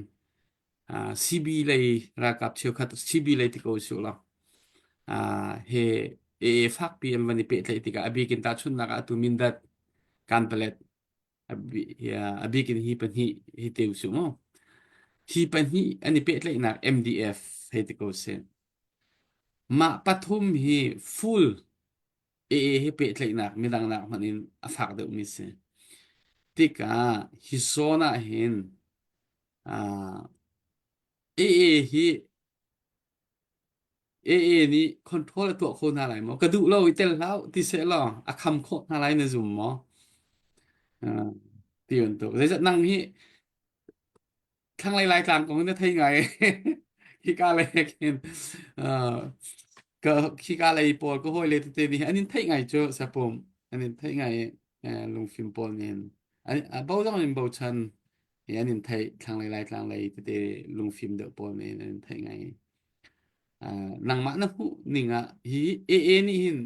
uh, CB lei ralkap cheukhat CB lei ti ko usih law uh, he AA fakpi an van i pehtlaih tikah a bik in tahchunhnak ah atu Mindat Kanpalet a bik in hi pahnih hi te usih mu. Hi pahnih an i pehtlaihnak MDF hei ti ko sih. Mah pathum hi full AA he pehtlaihnak midang nak hmanh in a fak deuhmi si. Tikah hi zawn ah hin uh, AA hi AA nih control a tuah kho hna lai maw? Ka duh lo i tel hlah ti seh law a kham khawh hna lai na zum maw? Uh, ti bantuk. Zeizat nang hi thlanglei Laitlang kong na thei ngai. Hika lei khin uh, ka hika lei pawl ka hawi le tete nih an in theih ngai cu sapum an in theih ngai eh, lungfim pawl nih an bo zong in bochan an in theih thlanglei Laitlang lei tete lungfim deuh pawl nih an in theih ngai. Uh, nangmah na hmuh ning ah hi AA nih hin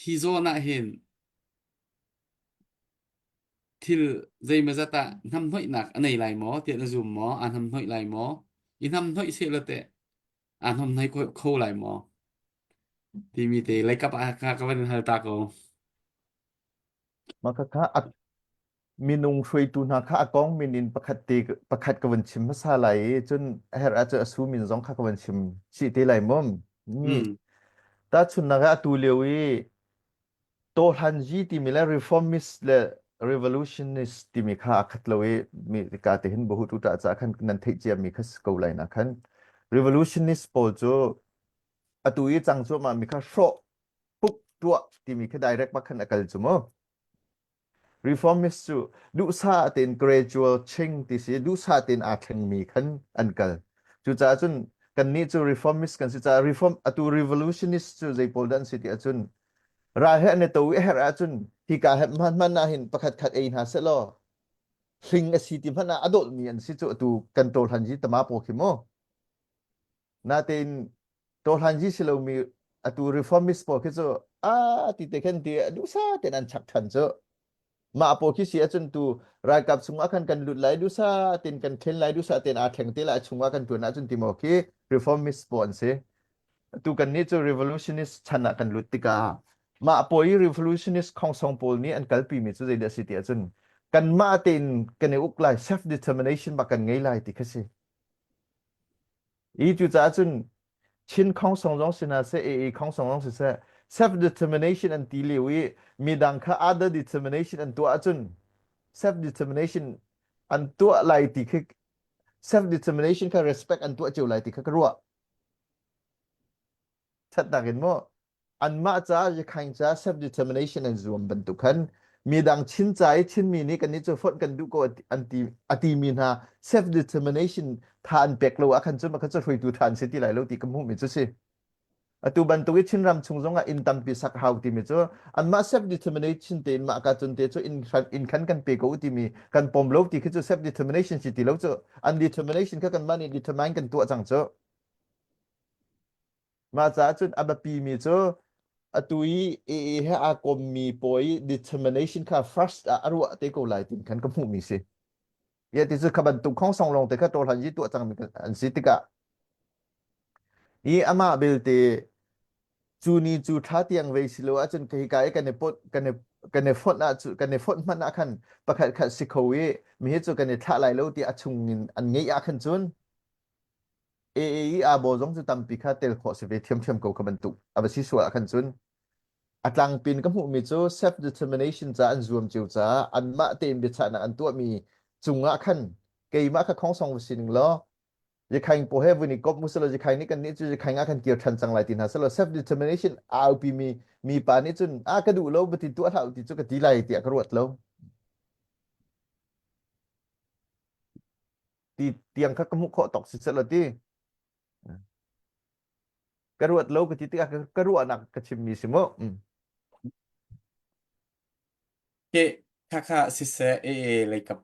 hi zawn ah hin thil zeimazat ah hnamhnawihnak a nei lai maw tiah na zum maw? Aa hnamhnawih lai maw? I hnamhnawih sehlaw teh aa hnamhnawih kho lai maw? Timi te leikap ah ka ka van in hal ta ko. Mah khakha a minung hruaitu hna kha a kong min in pakhat te pakhat ka van chim hmasa lai i cun a herh ahcun a su min zong kha ka van chim chih te lai mom. Ni Mm. tahchunhnak ah atu lio i Tawhlanzi timi le reformist le revolutionist timi kha a khat lo i mi ka te hin bahu tu ta ca khan nan theih cia mi kha si ko lai na khan revolutionist pawl cu atu i cang cuahmah mi kha hrawh puk. tuah timi kha direct bak khan a kal cu mu. Reformist cu duhsah tein gradual change ti si duhsah tein aa thlengmi khan an kal. Cucaah cun kannih cu reformist kan si caah reform atu revolutionist cu zei pawl dah an si ti ahcun ral he an i to i a herh ahcun hika he hman hman ah hin pakhat khat ei hna seh law hling a si ti hmanh ah a dawlmi an si cu atu kan tawhlan ji tama paw khi mu. Natein tawhlan ji si lomi atu reformist pawl khi cu a ti te khan ti duhsa tein an chak than cu. Mah pawl khi si ahcun tu ralkap chungah khan kan lut lai duhsa tein kan thlen lai duhsa tein aa thleng te lai chungah kan tuan ahcun ti maw khi reformist pawl an si. Atu kannih cu revolutionist chan ah kan lut tikah mah pawl i revolutionist khongsong pawl nih an kalpimi cu zeidah a si ti ahcun kanmah tein kan i uk lai self determination bak kan ngei lai ti kha si. I cucaah cun Chin khongsong zong si hna seh, AA khongsong zong siseh self determination an ti lio i midang kha other determination an tuah ahcun self determination an tuah lai ti khi self determination kha respect an tuah cio lai ti kha ka ruah. Thatnak in maw anmah ca Rakhine ca self determination an zuam bantuk khan midang Chin ca i Chinmi nih kannih cu fonh kan duh ko an ti a timi hna self determination tha an pek lo ah khan cun kha cu hruaitu tha an si ti lai lo ti ka hmuhmi cu si. Atu bantuk i Chinram chung zongah inn tampi sak hau timi cu anmah self determination tein mah ka cun te cu inn inn khan kan pe ko u timi kan pom lo ti khi cu self determination si ti lo cu an determination kha kanmah nih determine kan tuah cang cu. Mah caah cun a biapimi cu atu i AA he aa kommi pawl i determination kha first ah a ruah te ko lai tin khan ka hmuhmi si. Ya ti cu kha bantuk khongsong lawng te kha tawhlan yi tuah cangmi an si tikah i amah belte cu ni cu thla tiang vei si lo ahcun ka hika i kan i pot kan i kan i fonh ah kan i fonh hmanh ah khan pakhat khat si kho i mi hi cu kan i thlah lai lo ti a chung in an ngeih ah khan cun AA i aa baw zong cu tampi kha tel khawh si ve thiamthiam ko kha bantuk a va si sual ah khan cun a tlangpin ka hmuhmi cu self determination ca an zuam cio caah anmah tein biachahnak an tuahmi cungah khan keimah kha khongsong va si ning law Yakhaing paw he vun i kop mu selaw Yakhaing nih kan nih cu Yakhaing ah kan kir ṭhan cang lai ti hna selaw self determination a aupi mi mi pa nih cun a ka duh lo bati tuah hlah u ti cu ka ti lai tiah ka ruat lo ti tiang kha ka hmuh khawh tawk si selaw ti ka ruat lo ka ti tikah ka ruahnak ka chimmi si mu Ke khakha siseh AA leikap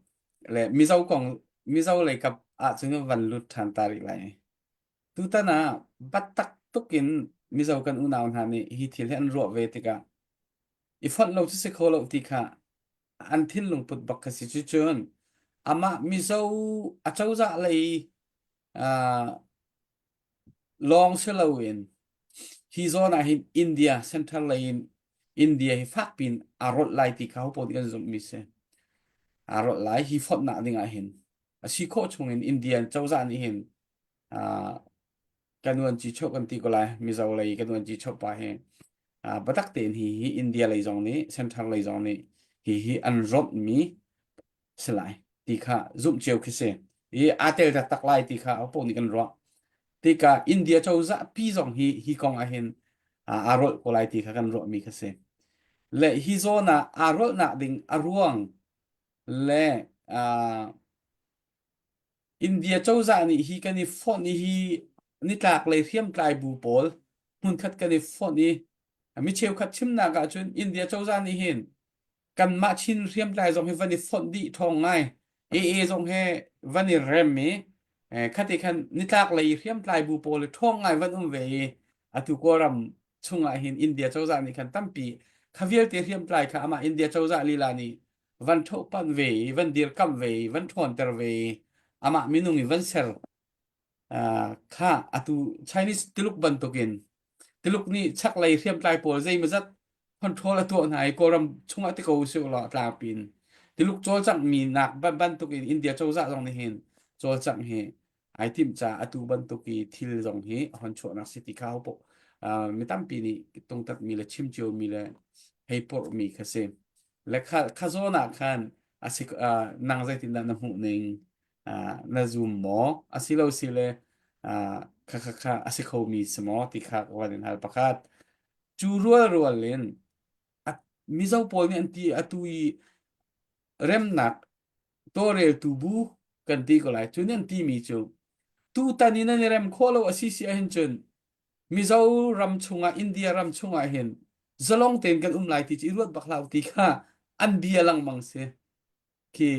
le Mizo kong Mizo leikap ahcun van lut ṭhan ta rih lai. Tutan ah biatak tuk in Mizo kan unau hna nih hi thil hi an ruah ve tikah i fonh lo cu si kho lo ti kha an thinlung put bak kha si. Cucun amah Mizo acozah lei uh, lawng si loin hi zawn ah hin India central lei in India hi fakpi in aa rolh lai ti kha hopaoh nih kan zumhmi si. Aa rolh lai hi fonhnak ding ah hin a si khawh chung in India cozah nih hin uh, kan uanci choh kan ti ko lai Mizo lei kan uanci choh pa hi uh, biatak tein hi hi India lei zong nih central lei zong nih hi hi an romhmi si lai ti kha zumh cio khi si i aa tel taktak lai ti kha apo nih kan ruah tikah India cozah pi zong hi hi kong ah hin aa rolh ko lai ti kha kan ruahmi kha si le hi zawn ah aa rolhnak ding a ruang le India cozah nih hi kan i fonh i hi nitlak lei hriamtlai bu pawl hmunkhat kan i fonh i mi cheukhat chimnak ahcun India cozah nih hin kanmah Chin hriamtlai zong hi van i fonh dih ṭhawng ngai AA zong he van i rem i khati khan nitlak lei hriamtlai bu pawl hi ṭhawng ngai van um ve i atu Kawlram chungah hin India cozah nih khan tampi kha vialte hriamtlai kha amah India cozah lila nih van ṭhohpanh ve i van dirkamh ve i van ṭhawnter ve i amah minung i van ser kha atu Chinese Tuluk bantukin Tuluk nih chaklei hriamtlai pawl zeimawzat control a tuah hna i Kawlram chungah ti ko usih law tlangpi in Tuluk cawlcanghmi nak bantukin India cozah zong nih hin cawlcangh hi ai timh caah atu bantuk i thil zong hi hon chuahnak si ti kha ho mi tampi nih tungtatmi le chim ciomi le hei porhmi kha si le kha kha zawn ah khan asi nang zeitindah na hmuh ning na zum maw asilo sile kha kha kha a si khomi si maw ti kha ka van in hal pakhat. Cu rualrual in Mizo pawl nih an ti atu i remnak tawlreltu bu kan ti ko lai. Cu nih an timi cu tutan in an i rem khawh lo a si si ahhin cun Mizoram chungah India ram chungah hin zalong tein kan um lai ti cu i ruat bak hlah u ti kha an bia lengmang si. Khi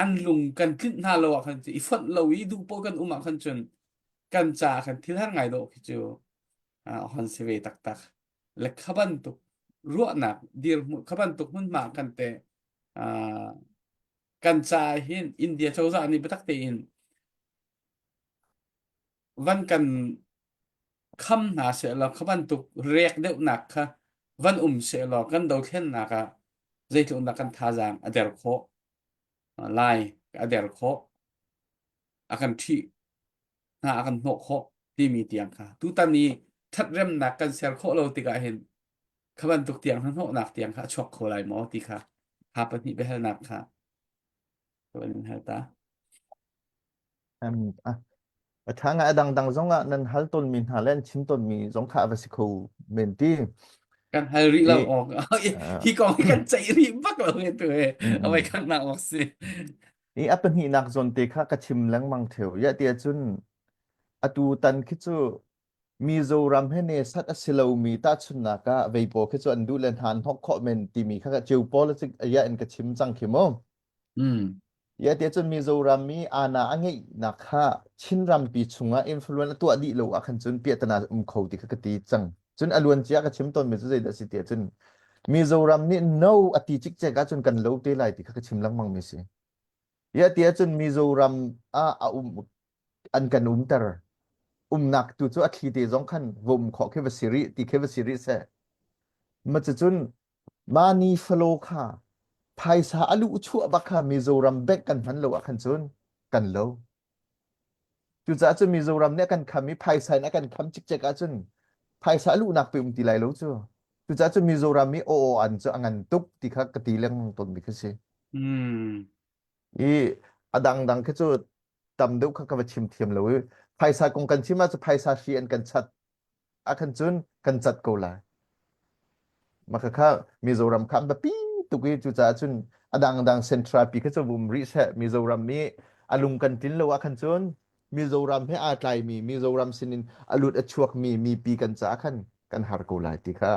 an lung kan tlinh hna lo ah khan i fonh lo i duh poh kan um ah khan cun kan ca khan thil har ngai dawh khi cu hon si ve taktak. Le kha bantuk ruahnak dirhmun kha bantuk hmunhma kan te kan ca hin India cozah nih biatak tein van kan kham hna sehlaw kha bantuk rek deuhnak kha van um sehlaw kan dothlennak ah zeitluk dah kan thazaang a der khawh lai a der khawh a kan ṭhih hna a kan hnawh khawh timi tiang kha tutan i ṭhatremnak kan ser khawh lo tikah hin kha bantuk tiang hnahnawhnak tiang kha a chuak kho lai maw ti kha ha pahnih biahalnak kha ka van in hal ta. Um, a a ṭha ngai a dangdang zongah nan hal tawnmi hna le an chim tawnmi zong kha a va si kho men ti. Kan hal rih lo I awk uh, hi kong hi kan ceih rih bak lo he tu he mm, awai mm. khan nak awk si. I a pahnihnak zawn te kha ka chim lengmang theo. Ya ti ahcun atu tan khi cu Mizoram he ne sat a si lomi tahchunhnak ah veipaw khi cu an duh le hna an hnok khawh men timi kha ceu pawl ya in ka chim cang khi mu. Mm. Ya ti ahcun Mizoram i ana a ngeihnak kha Chin rampi chungah influence a tuah dih lo ah khan cun piahtana um kho ti kha ka ti cang. Cun a luancia ka chim tawnmi cu zeidah a si ti ahcun Mizoram nih no a ti cikcek ahcun kan lo te lai ti kha ka chim lengmang mi si. Ya ti ahcun Mizoram ah a um an kan umter. Umnak tu cu a thli te zong khan va um khawh khi va si rih ti khi va si rih seh. Ma cucun Mani falo kha phaisa a luh chuah bak kha Mizoram bank kan hman lo ah khan cun kan lo. Cucaah cun Mizoram nih a kan kham i phaisa in a kan kham cikcek ahcun phaisa a luhnak pe um ti lai lo cu. Cucaah cun Mizoram i aw an cu a ngan tuk ti kha ka ti lengmang tawnmi kha si. Mm. I a dangdang khi cu tam deuh kha ka va chim thiam lo i phaisa kong kan chim ahcun phaisa hri an kan chat ahkhan cun kan cat ko lai. Mah khakha Mizoram kha an biapi tuk i cucaah cun a dangdang central pi kha cu um rih seh Mizoram i a lung kan tlin lo ahkhan cun Mizoram he aa tlaimi Mizoram sinin a lut a chuakmi mipi kan caah khan kan har ko lai ti kha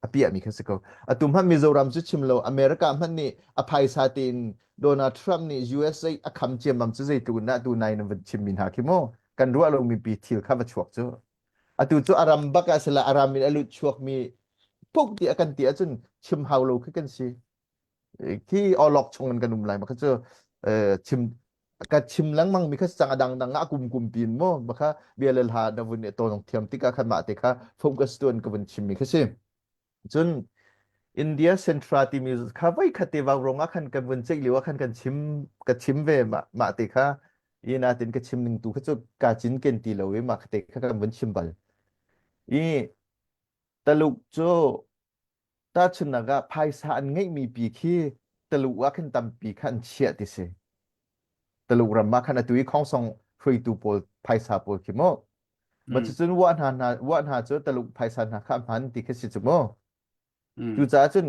a piahmi kha si ko. Atu hmanh Mizoram cu chim lo America hmanh nih a phaisa tein Donald Trump nih USA a kham ciammam cu zeitluk in dah tu nai nan van chimmi hna khi mu kan ruah lomi pi thil kha va chuak cu. Atu cu a ram bak ah sila a ram in a lut chuakmi puk ti a kan ti ahcun chim hau lo khi kan si. Khi awlok chung in kan um lai ma kha cu chim ka chim lengmang mi kha cang a dangdang ah kum kum pin mu ma kha bia le hla na vun i tawnong thiam tikah khan mah te kha focus tuan ka vun chim mi kha si. Cun India Central timi kha voi khat te vau rong ah khan kan vun ceih lio ah khan kan chim ka chim ve mah mah te kha i natin ka chim ning tu kha cu ka cin ken ti lo i mah te kha kan vun chim bal. I Taluk cu tahchunhnak ah phaisa an ngeihmi pi khi Taluk ah khan tampi kha an chiah ti si. Taluk ram ah khan atu i khongsong hruaitu pawl phaisa pawl khi mu. Ma Mm. cucun wah hna hna wah hna cu Taluk phaisa hna kha a hman ti khi si cu mu. Mm. Cucaah cun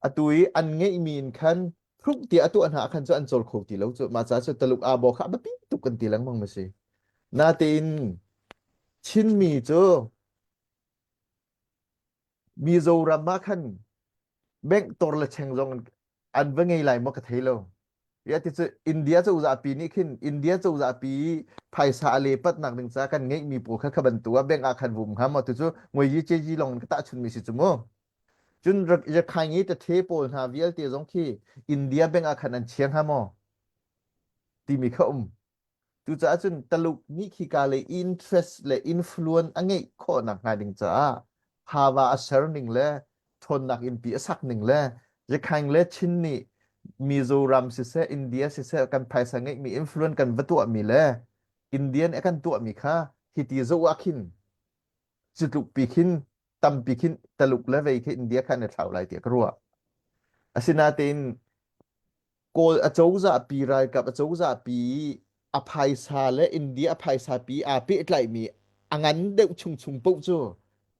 atu i an ngeihmi in khan thluk ti a tuah hna ah khan cu an cawl kho ti lo cu mah caah cu Taluk aa kha a biapi tuk kan ti lengmang ma si. Natein Chinmi cu Mizoram ah khan bank tor le cheng zong an va ngei lai maw ka thei lo. Ya ti cu India cozah pi nih khin India cozah pi phaisa a lepat nak ding ca kan ngeihmi pawl kha kha bantuk ah bank ah khan vum hnga maw tu cu ngoi yi ce ji long in ka tahchun mi si cu mu. Cun Rakhine i tathe pawl hna vialte zong khi India bank ah khan an chia hnga maw timi kha um. Cucaah cun Taluk nih khika lei interest le influence a ngeih khawh nakhnga ding caah Hava a ser ning le ṭhawnnak innpi a sak ning le Rakhine le Chin nih Mizoram siseh India siseh kan phaisa ngeihmi influence kan va tuahmi le India nih a kan tuahmi kha hiti zoh ah khin cu tluk pi khin tampi khin Taluk le vei khi India khan a thlau lai tiah ka ruah. Asinain Kawl acozah pi ralkap acozah pi a phaisa le India a phaisa pi aa pehtlaihmi a ngan deuh chungchung paoh cu.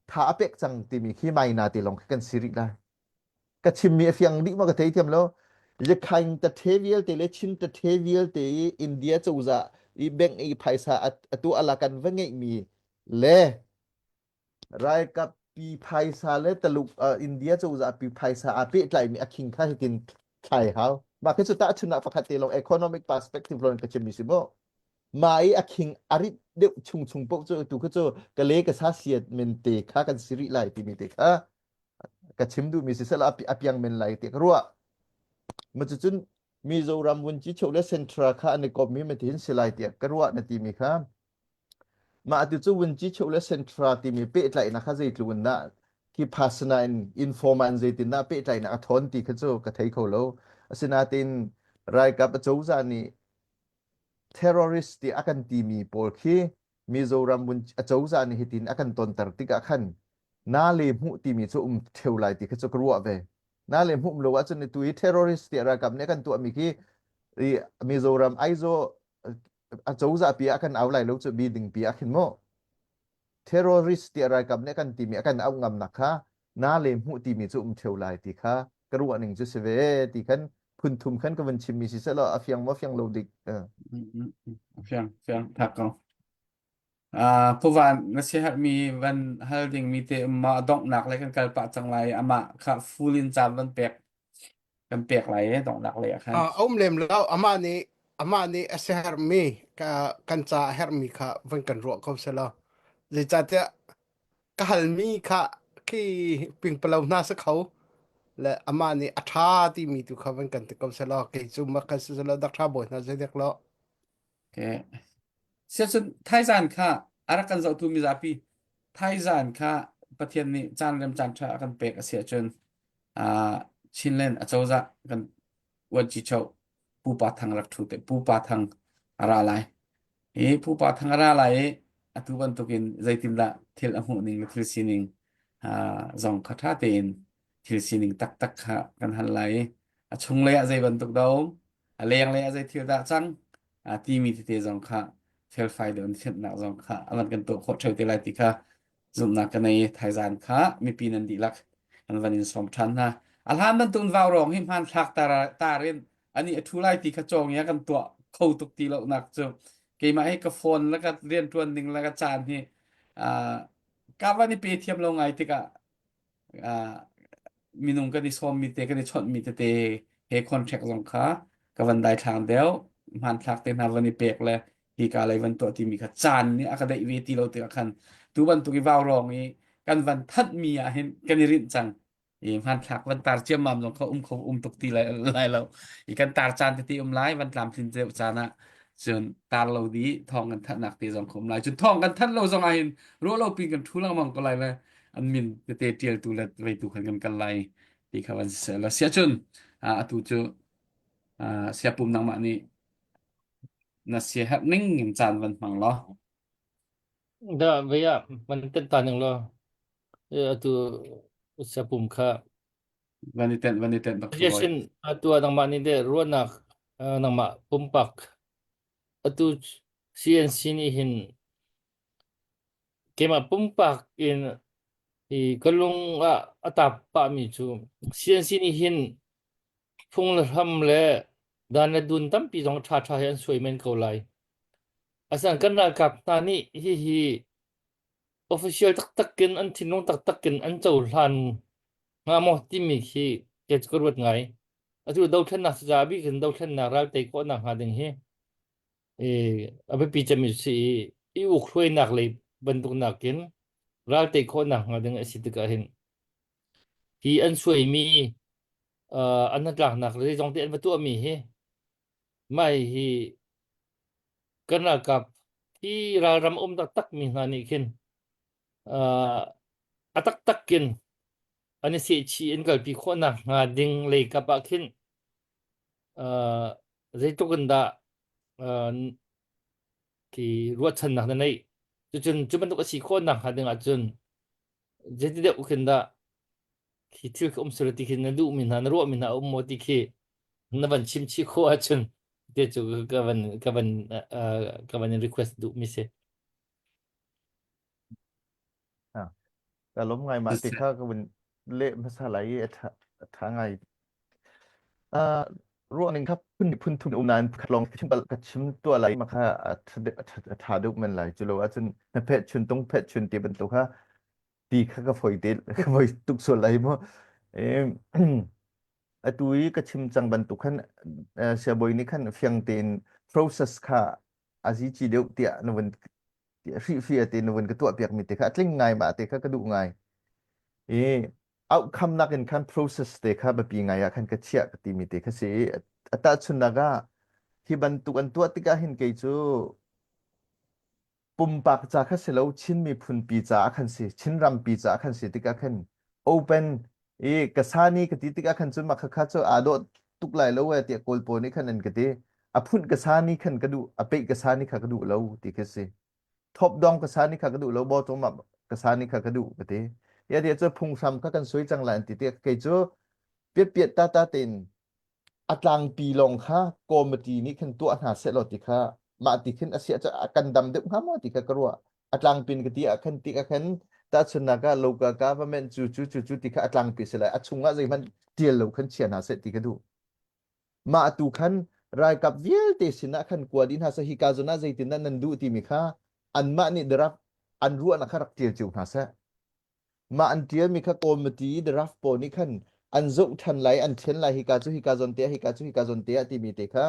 tha a pek cang timi khi maina te lawng khi kan si rih lai. Ka chimmi a fiang dih ma ka thei thiam lo. Yakhain tathe vialte le Chin tathe vialte i India cozah i bank i phaisa atu ala kan va ngeihmi le ralkap pi phaisa le Taluk uh, India cozah pi phaisa aa pehtlaimi a khing kha hitin thlai hau. Mah khi cu tahchunhnak pakhat te lawng economic perspective lawng ka chimmi si mu. Mah i a khing a rit deuh chung chung paoh cu tu kha cu ka le ka sa siat men te kha kan si rih lai timi te kha ka chim duhmi si sela a piang men lai ti ka ruah. Ma cucun Mizoram vunci cheu le Central kha an i kommi ma tihin si lai tiah ka ruah na timi kha Mah tu cu vunci cheu le Central timi pehtlaihnak kha zeitluk in dah khi phasana in informa in zeitindah pehtlaihnak a thawn ti kha cu ka thei kho lo. Asinain ralkap acozah nih terrorist ti a kan timi pawl khi Mizoram acozah nih hitin a kan tonter tikah khan na le hmuh timi cu um theu lai ti kha cu ka ruah ve. Na le hmuh lo ahcun tu hi terrorist ti ralkap nih a kan tuahmi khi Mizoram Aizawl acozah pi ah kan au lai lo cu bi ding pi ah khin mu terrorist ti ralkap nih kan timi a kan auh ngam nak kha na le hmuh timi cu um theu lai ti kha ka ruah ning cu si ve ti khan phun thum khan ka vun chim mi si selaw a fiang maw fiang lo dik fiang fiang thak ko uh puvan na siaherh mi van hal ding mi te ma donghnak le kan kal pah cang lai amah kha full in caan van pek kan pek lai e donghnak lei ah khan. A um lem lo amah nih amah nih a siaherhmi ka kan ca a herhmi kha van kan ruah ko selaw zeicahtiah ka halmi kha khi pingpalo hna si kho le amah nih a ṭha timi tu kha van kan ti ko selaw kei cu mak kan si selaw dak ṭha bawi hna zeidek lo Okay. Siacun thaizan kha a rak kan zohtu mizapi thaizan kha Pathian nih caan rem caan ṭha a kan pek a si ahcun uh, Chinland acozah kan uanci cho Pupa Thang rak ṭhu te Pupa Thang a ra lai. Hi Pupa Thang a ra lai i atu bantukin zeitindah thil a hmuh ning le thil sining uh, zong kha ṭha tein thil sining taktak kha kan hal lai i a chunglei ah zei bantuk dah um a lenglei ah zei thil dah cang a timi tete zong kha felfai deuh in thianhnak zong kha a van kan tuah khawh ṭheo te lai ti kha zumhnak ka nei thaizan kha mipi nan dihlak kan van in sawm ṭhan hna a hlan bantuk vaurawng hi hmanthlak tar tar in ani a ṭhu lai ti kha cawng ya kan tuah kho tuk ti lo nak cu keimah hi ka phone le ka rianṭuan ning le ka caan hi ka van i pe thiam lo ngai tikah minung kan i sawmmi te kan i chawnhmi tete he contract zong kha ka van daithlang deuh hmanthlak te hna van i pek le hi ka lei van tuah timi kha caan nih a ka deih ve ti lo tikah khan tu bantuk i vaurawng i kan van thanhmi ah hin kan i rinh cang i hmanthlak van tar ciammam zong kha um kho um tuk ti lai, lai lo i kan tar caan tete um lai van tlamtlin deuh caan ah cun tar lo di thawng kan thanhnak te zong kha um lai cun thawng kan thanh lo zong ah hin ruah lo pin kan thu lengmang ko lai le an min tete ṭialtu le veitu khan kan kal lai ti kha van siseh law siahcun atu cu siapum nangmah nih na siaherh ning in caan van hmang law Da vei ah van tenh ta ning law atu siapum kha van i tenh van i tenh Dr. Roy Suggestion atu ah nangmah nih deh ruahnak nangmah pumpak atu CNC nih hin Keimah pumpak in hi ka lung ah a tap pahmi cu CNC nih hin phung le hram le dan le dun tampi zong ṭhaṭha he an suai men ko lai. Asinain kan ralkap hna nih hihi official taktak in an thinlung taktak in an cohlan hnga maw timi khi kei cu ka ruat ngai. Atu dothlennak caah bik in dothlennak ral tei khawhnak hnga ding hi i a biapi cemmi si i i uk hruainak lei bantuk nakin ral tei khawhnak hnga ding a si tikah hin hi an suaimi uh, an hnatlaknak le zeizong te an va tuahmi hi mah hi kan ralkap hi ralram um taktak mi hna nih khin uh, a taktak in an i sehchih an kalpi khawhnak hnga ding lei kap ah khin uh, zeitluk in dah uh, khi ruahchannak na neih cucun cu bantuk a si khawhnak hnga ding ahcun zeiti deuh khin dah khi thil khi um sel ti khi na duhmi hna na ruahmi hna a um maw ti khi na van chim chih khawh ahcun te cu ka van ka van uh, ka van in request duhmi si. Ah. Ka lawm ngai mah ti kha ka vun leh hmasa lai i a ṭha a ṭha ngai. Uh, ruahning kha phun phun thum um nain khat lawng chim ka chim tuah lai ma kha a ṭha a ṭha deuh men lai. Cu lo ahcun na phet chun tung phet chun ti bantuk kha ti kha ka foi te ka foi tuk sual lai mu. Atu i ka chim cang bantuk khan siabawi nih khan fiang tein process kha a zici deuh tiah na vun hrihfi te na vun ka tuah piak mi te kha a tling ngai ma te kha ka duh ngai. I outcome nak in khan process te kha biapi ngai ah khan ka chiah ka ti mi te kha si i a tahchunnak ah hi bantuk an tuah tikah hin kei cu pumpak ca kha si lo Chin miphunpi ca ah khan si Chin rampi ca ah khan si tikah khan open i ka sa ni ka ti tikah khan cun mah khakha cu aa dawh tuk lai lo e tiah Kawl pawl nih khan an ka ti a phunh ka sa ni khan ka duh a peih ka sa ni kha ka duh lo ti khi si thop dong ka sa ni kha ka duh lo bawtom ah ka sa ni kha ka duh ka ti ya ti cu phunghram kha kan sui cang lai an ti tikah kei cu piat piat ta ta tein a tlangpi lawng kha committee nih khan tuah hna seh law ti kha mah ti khin a si ah kan dam deuh hnga maw ti kha ka ruah a tlangpin ka ti ah khan ti ah khan tahchunnak ah local government cu cu cu cu ti kha a tlangpi si lai a chungah zeihmanh tial lo khan chia hna seh ti ka duh mah tu khan ralkap vialte sinah khan kua dih hna seh hika zawn ah zeitindah nan duh timi kha anmah nih draft an ruahnak kha rak tial cio hna seh Mah an ṭialmi kha committee draft pawl nih khan an zoh ṭhan lai, an thlen lai, hika cu hika zawn te ah, hika cu hika zawn te ah timi te kha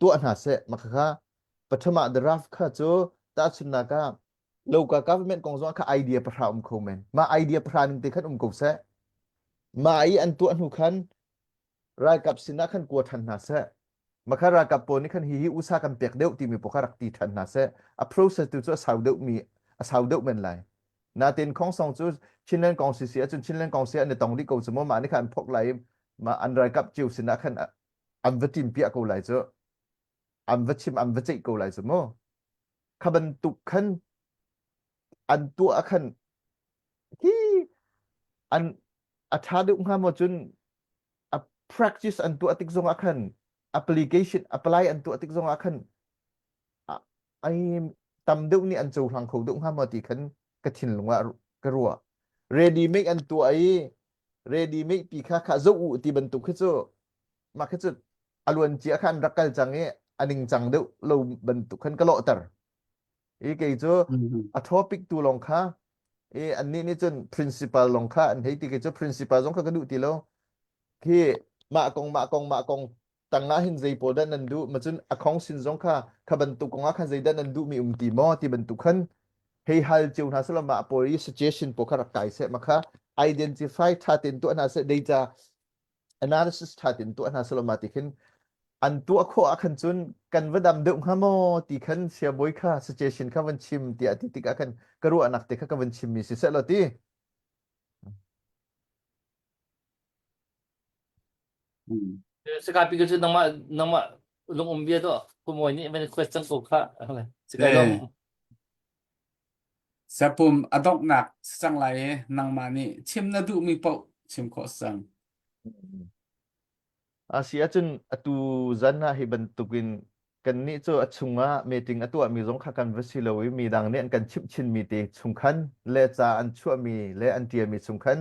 tuah hna seh. Mah khakha pathum ah draft kha cu tahchunhnak ah local government kong zong ah kha idea pahra um kho men. Mah idea pahra ning te khan um ko seh. Mah i an tuah hnu khan ralkap sinah khan kua ṭhan hna seh. Makha ralkap pawl nih khan hihi usa kan pek deuh timi pawl kha rak ti ṭhan hna seh. A process tu cu a sau deuhmi a sau deuh men lai. Natin Khongsong cu Chinland kong si ahcun Chinland kong si an i tong dih ko cu maw mah nih khan an phok lai i mah an ralkap cio sinah khan an va ṭin piah ko lai cu. An va chim an va ceih ko lai cu mu. Kha bantuk khan an tuah khan hi an a ṭha deuh hnga maw cun a practice an tuah tik zongah khan application apply an tuah tik zongah khan ai tam deuh nih an cohlang kho deuh hnga maw ti khan ka thinlung ah ka ruah ready make an tuah i ready make pi kha kha zoh u ti bantuk khi cu mah khi cu a luan cia kha an rak kal cang i a ningcang deuh lo bantuk khan ka lawhter i kei cu a topic tu lawng kha i annih nih cun principal lawng kha an hei ti kei cu principal zong kha ka duh ti lo khi mah kong mah kong mah kong tangah hin zei pawl dah nan duh ma cun a khong sin zong kha kha bantuk kong ah khan zei dah nan duh mi um ti maw ti bantuk khan hei hal cio hna selaw mah pawl i suggestion pawl kha rak kai seh ma kha identify tha ten tuah hna seh data analysis ṭha tein tuah hna selaw mah ti khin an tuah khawh ah khan cun kan va dam deuh hnga maw ti khan siabawi kha suggestion kha van chim tiah ti tikah khan ka ruahnak te kha ka van chimmi si seh law ti. Sakapi cu nangmah nangmah lung um bia to kumawi nih van request cang ko kha. Sikai lom. Sapum a donghnak si cang lai i nangmah nih chim na duhmi paoh chim khawh si cang. A si ahcun atu zan ah hi bantukin kannih cu a chungah meeting a tuahmi zong kha kan va si lo i midang nih an kan chimh chinmi te chung khan le ca an chuahmi le an ṭialmi chung khan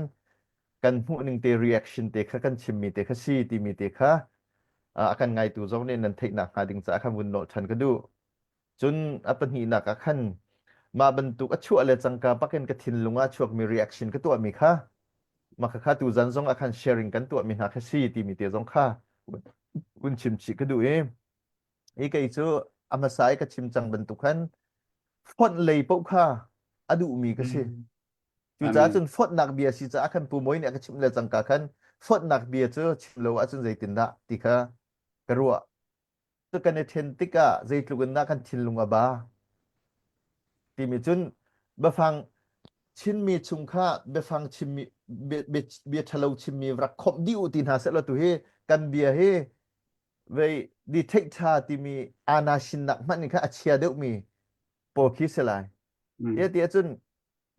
kan hmuhning te reaction te kha kan chimmi te kha si timi te kha a kan ngaitu zong nih nan theih nakhnga ding caah khan vun nawlh ṭhan ka duh. Cun a pahnihnak ah khan mah bantuk a chuah le cangka bakin ka thinlung ah chuakmi reaction ka tuahmi kha mah khakha tuzan zong ah khan sharing kan tuahmi hna kha si timi te zong kha vun chim chih ka duh i i kei cu a hmasa i ka chim cang bantuk khan fonh lei paoh kha a duhmi ka si. Cucaah cun fonhnak bia si caah khan Pu Mawi nih a ka chimh le cangka khan fonhnak bia cu chim lo ahcun zeitindah ti kha ka ruah. Cu kan i ṭhen tikah zeitluk in dah kan thinlung a ba timi cun biafang Chinmi chung kha biafang chimmi bia, bia, bia ṭhalo chimmi rak khomh dih u ti hna seh law tu hi kan bia hi vei di theih ṭha timi ana sinnak hmanh in kha a chia deuhmi pawl khi si lai. Mm. Ia ti ahcun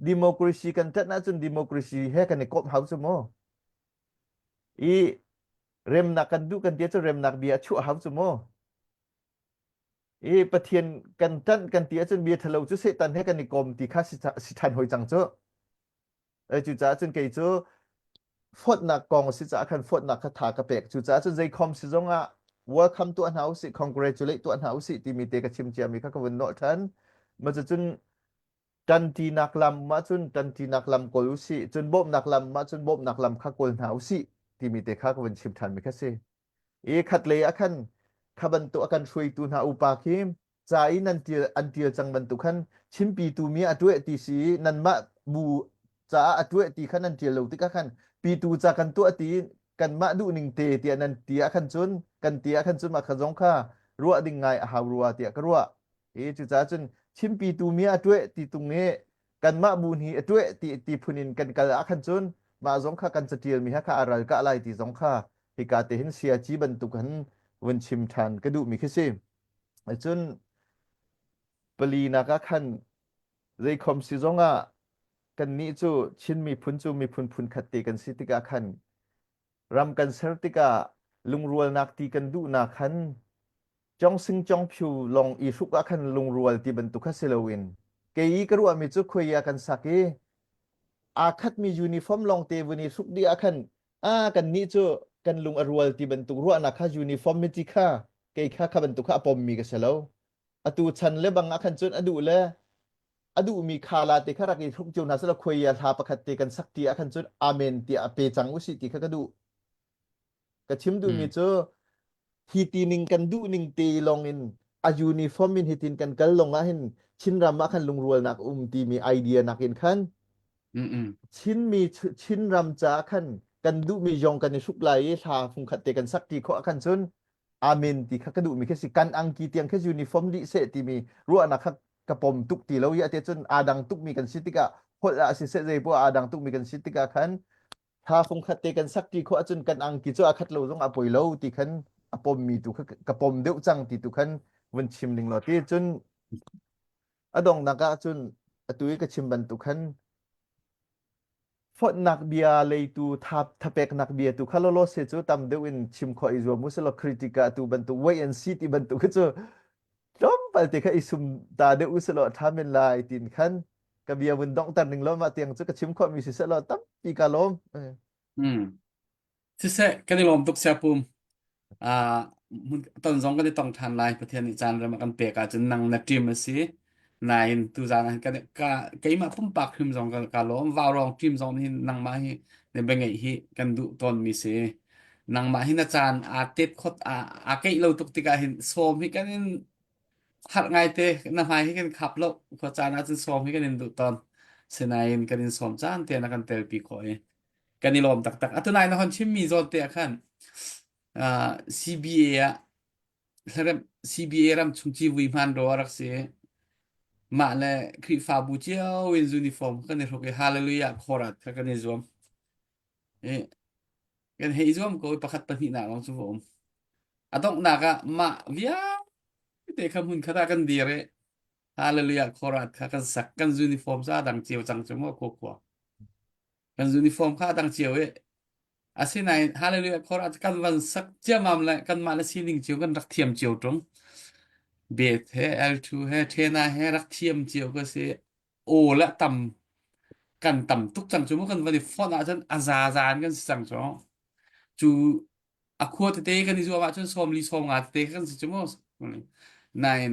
democracy kan ṭanh ahcun democracy he kan i komh hau cu mu. I remnak kan duh kan ti ahcun remnak bia a chuah hau cu mu. I Pathian kan ṭanh kan ti ahcun bia ṭhalo cu Satan he kan i kom ti kha si, si ṭhan hoi cang cu. Cucaah cun kei cu fawtnak kong si caah khan fawtnak kha tha ka pek. Cucaah cun zeikhom si zong ah welcome tuah hna usih, congratulate tuah hna usih timi te ka chim ciami kha ka vun nawh ṭhan. Ma cun ṭanṭinak lam ah cun ṭanṭinak lam kawl usih, cun bawmhnak lam ah cun bawmhnak lam kha kawl hna usih timi te kha ka vun chim ṭhanmi kha si. I khatlei ah khan kha bantuk a kan hruaitu hna upa khi ca i nan tial an tial cang bantuk khan chimpitu mi a tuah ti si i nanmah bu caah a tuah ti kha nan tial lo tikah khan pitu ca kan tuah ti kanmah duhning te tiah nan ti ah khan cun kan ti ah khan cun mah kha zong kha ruah ding ngai a hau rua tiah ka ruah. I cucaah cun chimpitu mi a tuah ti tung i kanmah bu nih a tuah ti ti phun in kan kal ah khan cun mah zong kha kan catial mi kha a ral kah lai ti zong kha hika te hin siaci bantuk han vun chim ṭhan ka duhmi khi si. Cun palinak ah khan zeikhom si zong ah kannih cu Chin miphun cu miphun phun khat te kan si tikah khan ram kan ser tikah lungrualnak ti kan duhnak khan Chong Chong Phyu lawng i hruk ah khan lungrual ti bantuk kha si loin kei i ka ruahmi cu khuai ah kan sak i aa khatmi uniform lawngte vun i hruk dih ah khan a kannih cu kan lung a rual ti bantuk ruahnak kha uniformity kha kei kha kha bantuk kha a pommi ka si lo. Atu chan le bang ah khan cun a duh le a duhmi khala te kha rak i hruk cio hna selaw khuai hla pakhat te kan sak ti ah khan cun amen tiah a pe cang usih ti kha ka duh. Ka chim duhmi cu hi ti ning kan duh ning te lawng in a uniform in hitin kan kal lawng ah hin Chinram ah khan lungrualnak um timi idea nakin khan Chinmi Chinram caah khan kan duhmi zong kan i hruk lai i hla fungkhat te kan sak ti khawh ah khan cun amen ti kha ka duhmi khi si kan angki tiang khi uniform dih seh timi ruahnak kha ka pom tuk ti lo i ate cun aa dang tukmi kan si tikah holh ah siseh zei poah aa dang tukmi kan si tikah khan thla fungkhat te kan sak ti khawh ahcun kan angki cu a khat lo zong a poi lo ti khan a pommi tu kha ka pom deuh cang ti tu khan vun chim ning law ti cun a donghnak ah cun atu i ka chim bantuk khan fonhnak bia leitu tha thapeknak bia tu kha lolo se cu tam deuh in chim khawh i zuam u selaw critic ah tu bantuk wait and see ti bantuk khi cu tlawmpal te kha i sum ta deuh u selaw tha men lai tin khan ka bia vun donghter ning law mah tiang cu ka chim khawhmi si seh law tampi ka lawm. Mm. Siseh kan i lawm tuk siapum. Ah ton zong kan i tong ṭhan lai Pathian nih caan rem a kan pek ahcun nang na ṭim a si. Nain tuzaan ah kan ka keimah pumpak hrim zong ka, ka lawm vaurawng ṭim zong nih nangmah hi na bia ngeih hi kan duh tawnmi si. Nangmah hi na caan aa tet khot aa aa keih lo tuk tikah hin sawm hi kan in harh ngaite na hmai hi kan khap lo khua caan ahcun sawm hi kan in duh tawn sinain kan in sawm caan te na kan telpi khawh i kan i lawm taktak atu nai na hon chimmi zawn te ah khan uh, CBA ah hlarem CBA ram chung civui hman ro a rak si mah le Khrihfabu cio in uniform kan i hruk i hallelujah khorat kha kan i zuam i kan hei zuam ko i pakhat pahnih nak lawng cu va um a donghnak ah mah vialte kha hmun khat ah kan dir i hallelujah khorat kha kan sak kan uniform cu a dang cio cang cu mu khua khua kan uniform kha a dang cio i asinain hallelujah khorat kan van sak ciamam le kanmah le sining cio kan rak thiam cio ṭung bet he L2 he thena he rak thiam cio ka si aw le tam kan tam tuk cang cu mu kan van i fonh ahcun a zaza in kan si cang cu cu a khua tete kan i zuam ahcun sawmli sawmnga tete kan si cu mu nain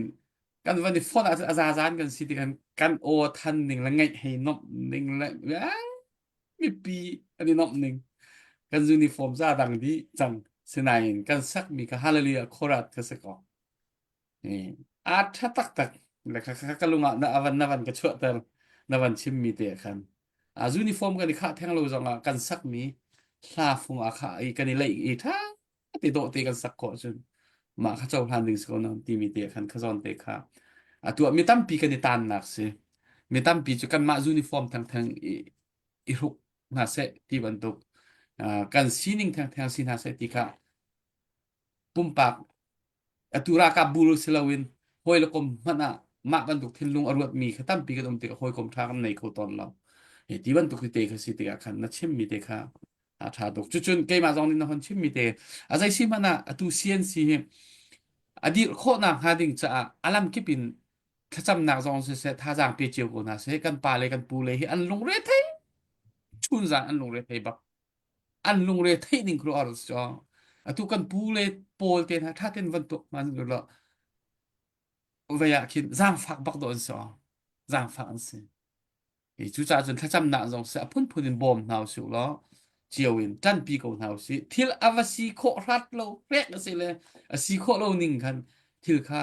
kan van i fonh ahcun a zaza in kan si ti kan kan aw than ning le ngaih hei nomh ning le mipi an i nomh ning kan uniform za dang dih cang sinain kan sakmi ka hallelujah khorat ka si ko A ṭha taktak. Le kha kha ka lung ah na avan na van ka chuahter na van chimmi te khan. A uniform kan i khah theng lo zongah kan sakmi hla fung a khah i kan i leih i ṭha te dawh te kan sak khawh cun mah kha cohlan ding si ko na timi te khan kha zawn te kha a tuah mi tampi kan i tannak si. Mi tampi cu kanmah uniform thengtheng i, i hruk hna seh ti bantuk uh, kan sining thengtheng si hna seh ti kha pumpak Atu ralkap bu si loin hawi le kom hmanh ah mah bantuk thinlung a ruatmi kha tampi kan um tikah hawikom ṭha kan nei kho tawn lo. Hi ti bantuk tete kha si tikah khan na chimmi te kha a ṭha tuk. Cucun keimah zong nih na hon chimmi te a zei si hmanh ah atu CNC hi a dirh khawhnak hnga ding caah a lamkip in thlacamnak zong siseh thazaang pe cio ko hna seh kan pa le kan pu le hi an lungre thei. Chun zan an lungre thei bak. An lungre theih ning khuaruah har si Atu kan pu le pawl te hna tha ten van tuak hman lo vei ah khin zaangfak bak dawh an si. Zaangfak an si. Cucaah cun thlacamnak zong seh a phunphun in bawm hna usih law cio in ṭanpi ko hna usih. Thil a va si khawh hrat lo pek a si le a si khawh lo ning khan thil kha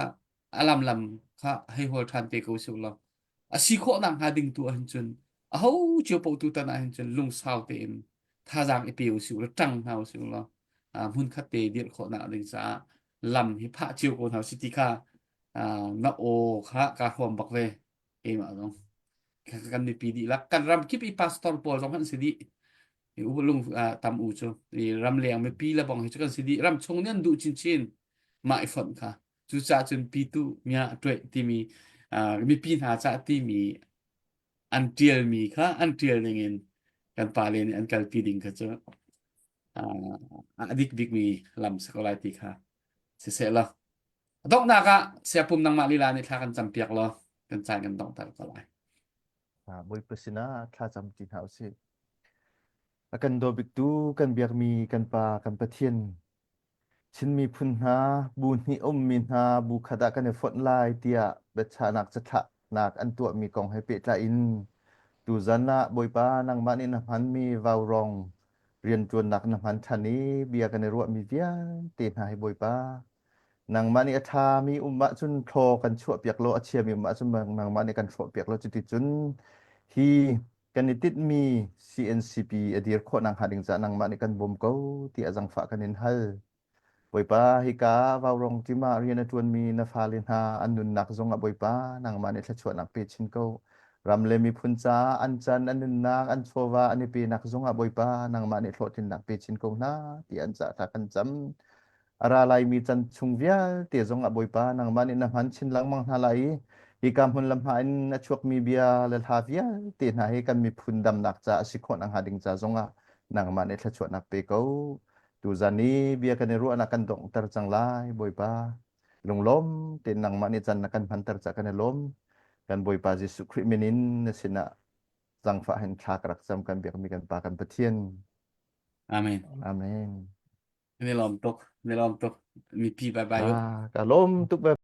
a lamlam kha hei hawl ṭhan te ko usih law a si khawh nak hnga ding tu ahhin cun aho cio paoh tu tan ahhin cun lungsau tein thazaang i pe usih law ṭang hna usih law hmun khat te dirh khawhnak ding caah lam hi phah cio ko hna usih ti kha na aw kha kaa hrawm bak ve. Keimah zong kan mipi dihlak kan ram kip i pastor pawl zong an si dih i u lung tam u cu i ramleng mipi le bong hi cu kan si dih ram chung nih an duh chinchin mah i fonh kha cucaah cun pitu mia tuai timi mipi hna cah timi an tialmi kha an tial ning in kan pale nih an kalpi ding kha cu a dik bikmi lam si ko lai ti kha siseh law A donghnak ah siapum nangmah lila nih thla kan campiak law kan caan kan donghter ko lai. Bawipa sinah thla cam ti hna usih. A kan daw biktu kan biakmi kan Pa kan Pathian Chin miphun hna bu hnih ummi hna bu khat ah kan i fonh lai tiah biachahnak cathlahnak an tuahmi kong he pehtlai in tuzan ah Bawipa nangmah nih na hmanmi vaurawng rianṭuannak na hman ṭhan i bia kan i ruahmi vialte hna hi Bawipa Nangmah nih a ṭhami um ahcun thlaw kan chuahpiak law a chiami um ahcun nangmah nih kan hrawhpiak law cuticun hi kan i tinhmi CNCP a dir khawh nakhnga ding caah nangmah nih kan bawm ko tiah zangfah kan in hal. Bawipa, hika vaurawng ṭim ah rian a ṭuanmi na fale hna an nunnak zongah Bawipa, nangmah nih thluachuahnak pe chin ko. Ram le miphun caah an chan, an nunnak, an chawva an i penak zongah Bawipa, nangmah nih hlawhtlinnak pe chin ko hna tiah an caah thla kan cam. A ra laimi can chung vialte zongah Bawipa nangmah nih na hman chin lengmang hna lai i hika hmun le hma in a chuakmi bia le hla vialte hna hi kan miphun damnak ca a si khawh nakhnga ding ca zongah nangmah nih thluachuahnak pe ko. Tuzan i bia kan i ruahnak kan donghter cang lai Bawipa. Lunglawm tein nangmah nih can na kan hmanter ca kan i lawm. Kan Bawipa Jesuh Khrih min in na sinah zangfah hin thla ka rak cam kan biakmi kan Pa kan Pathian. Amen. Amen. Ni lawm tuk. Ni lawm tuk. Mipi bye bye. Ah, ka lawm tuk ve.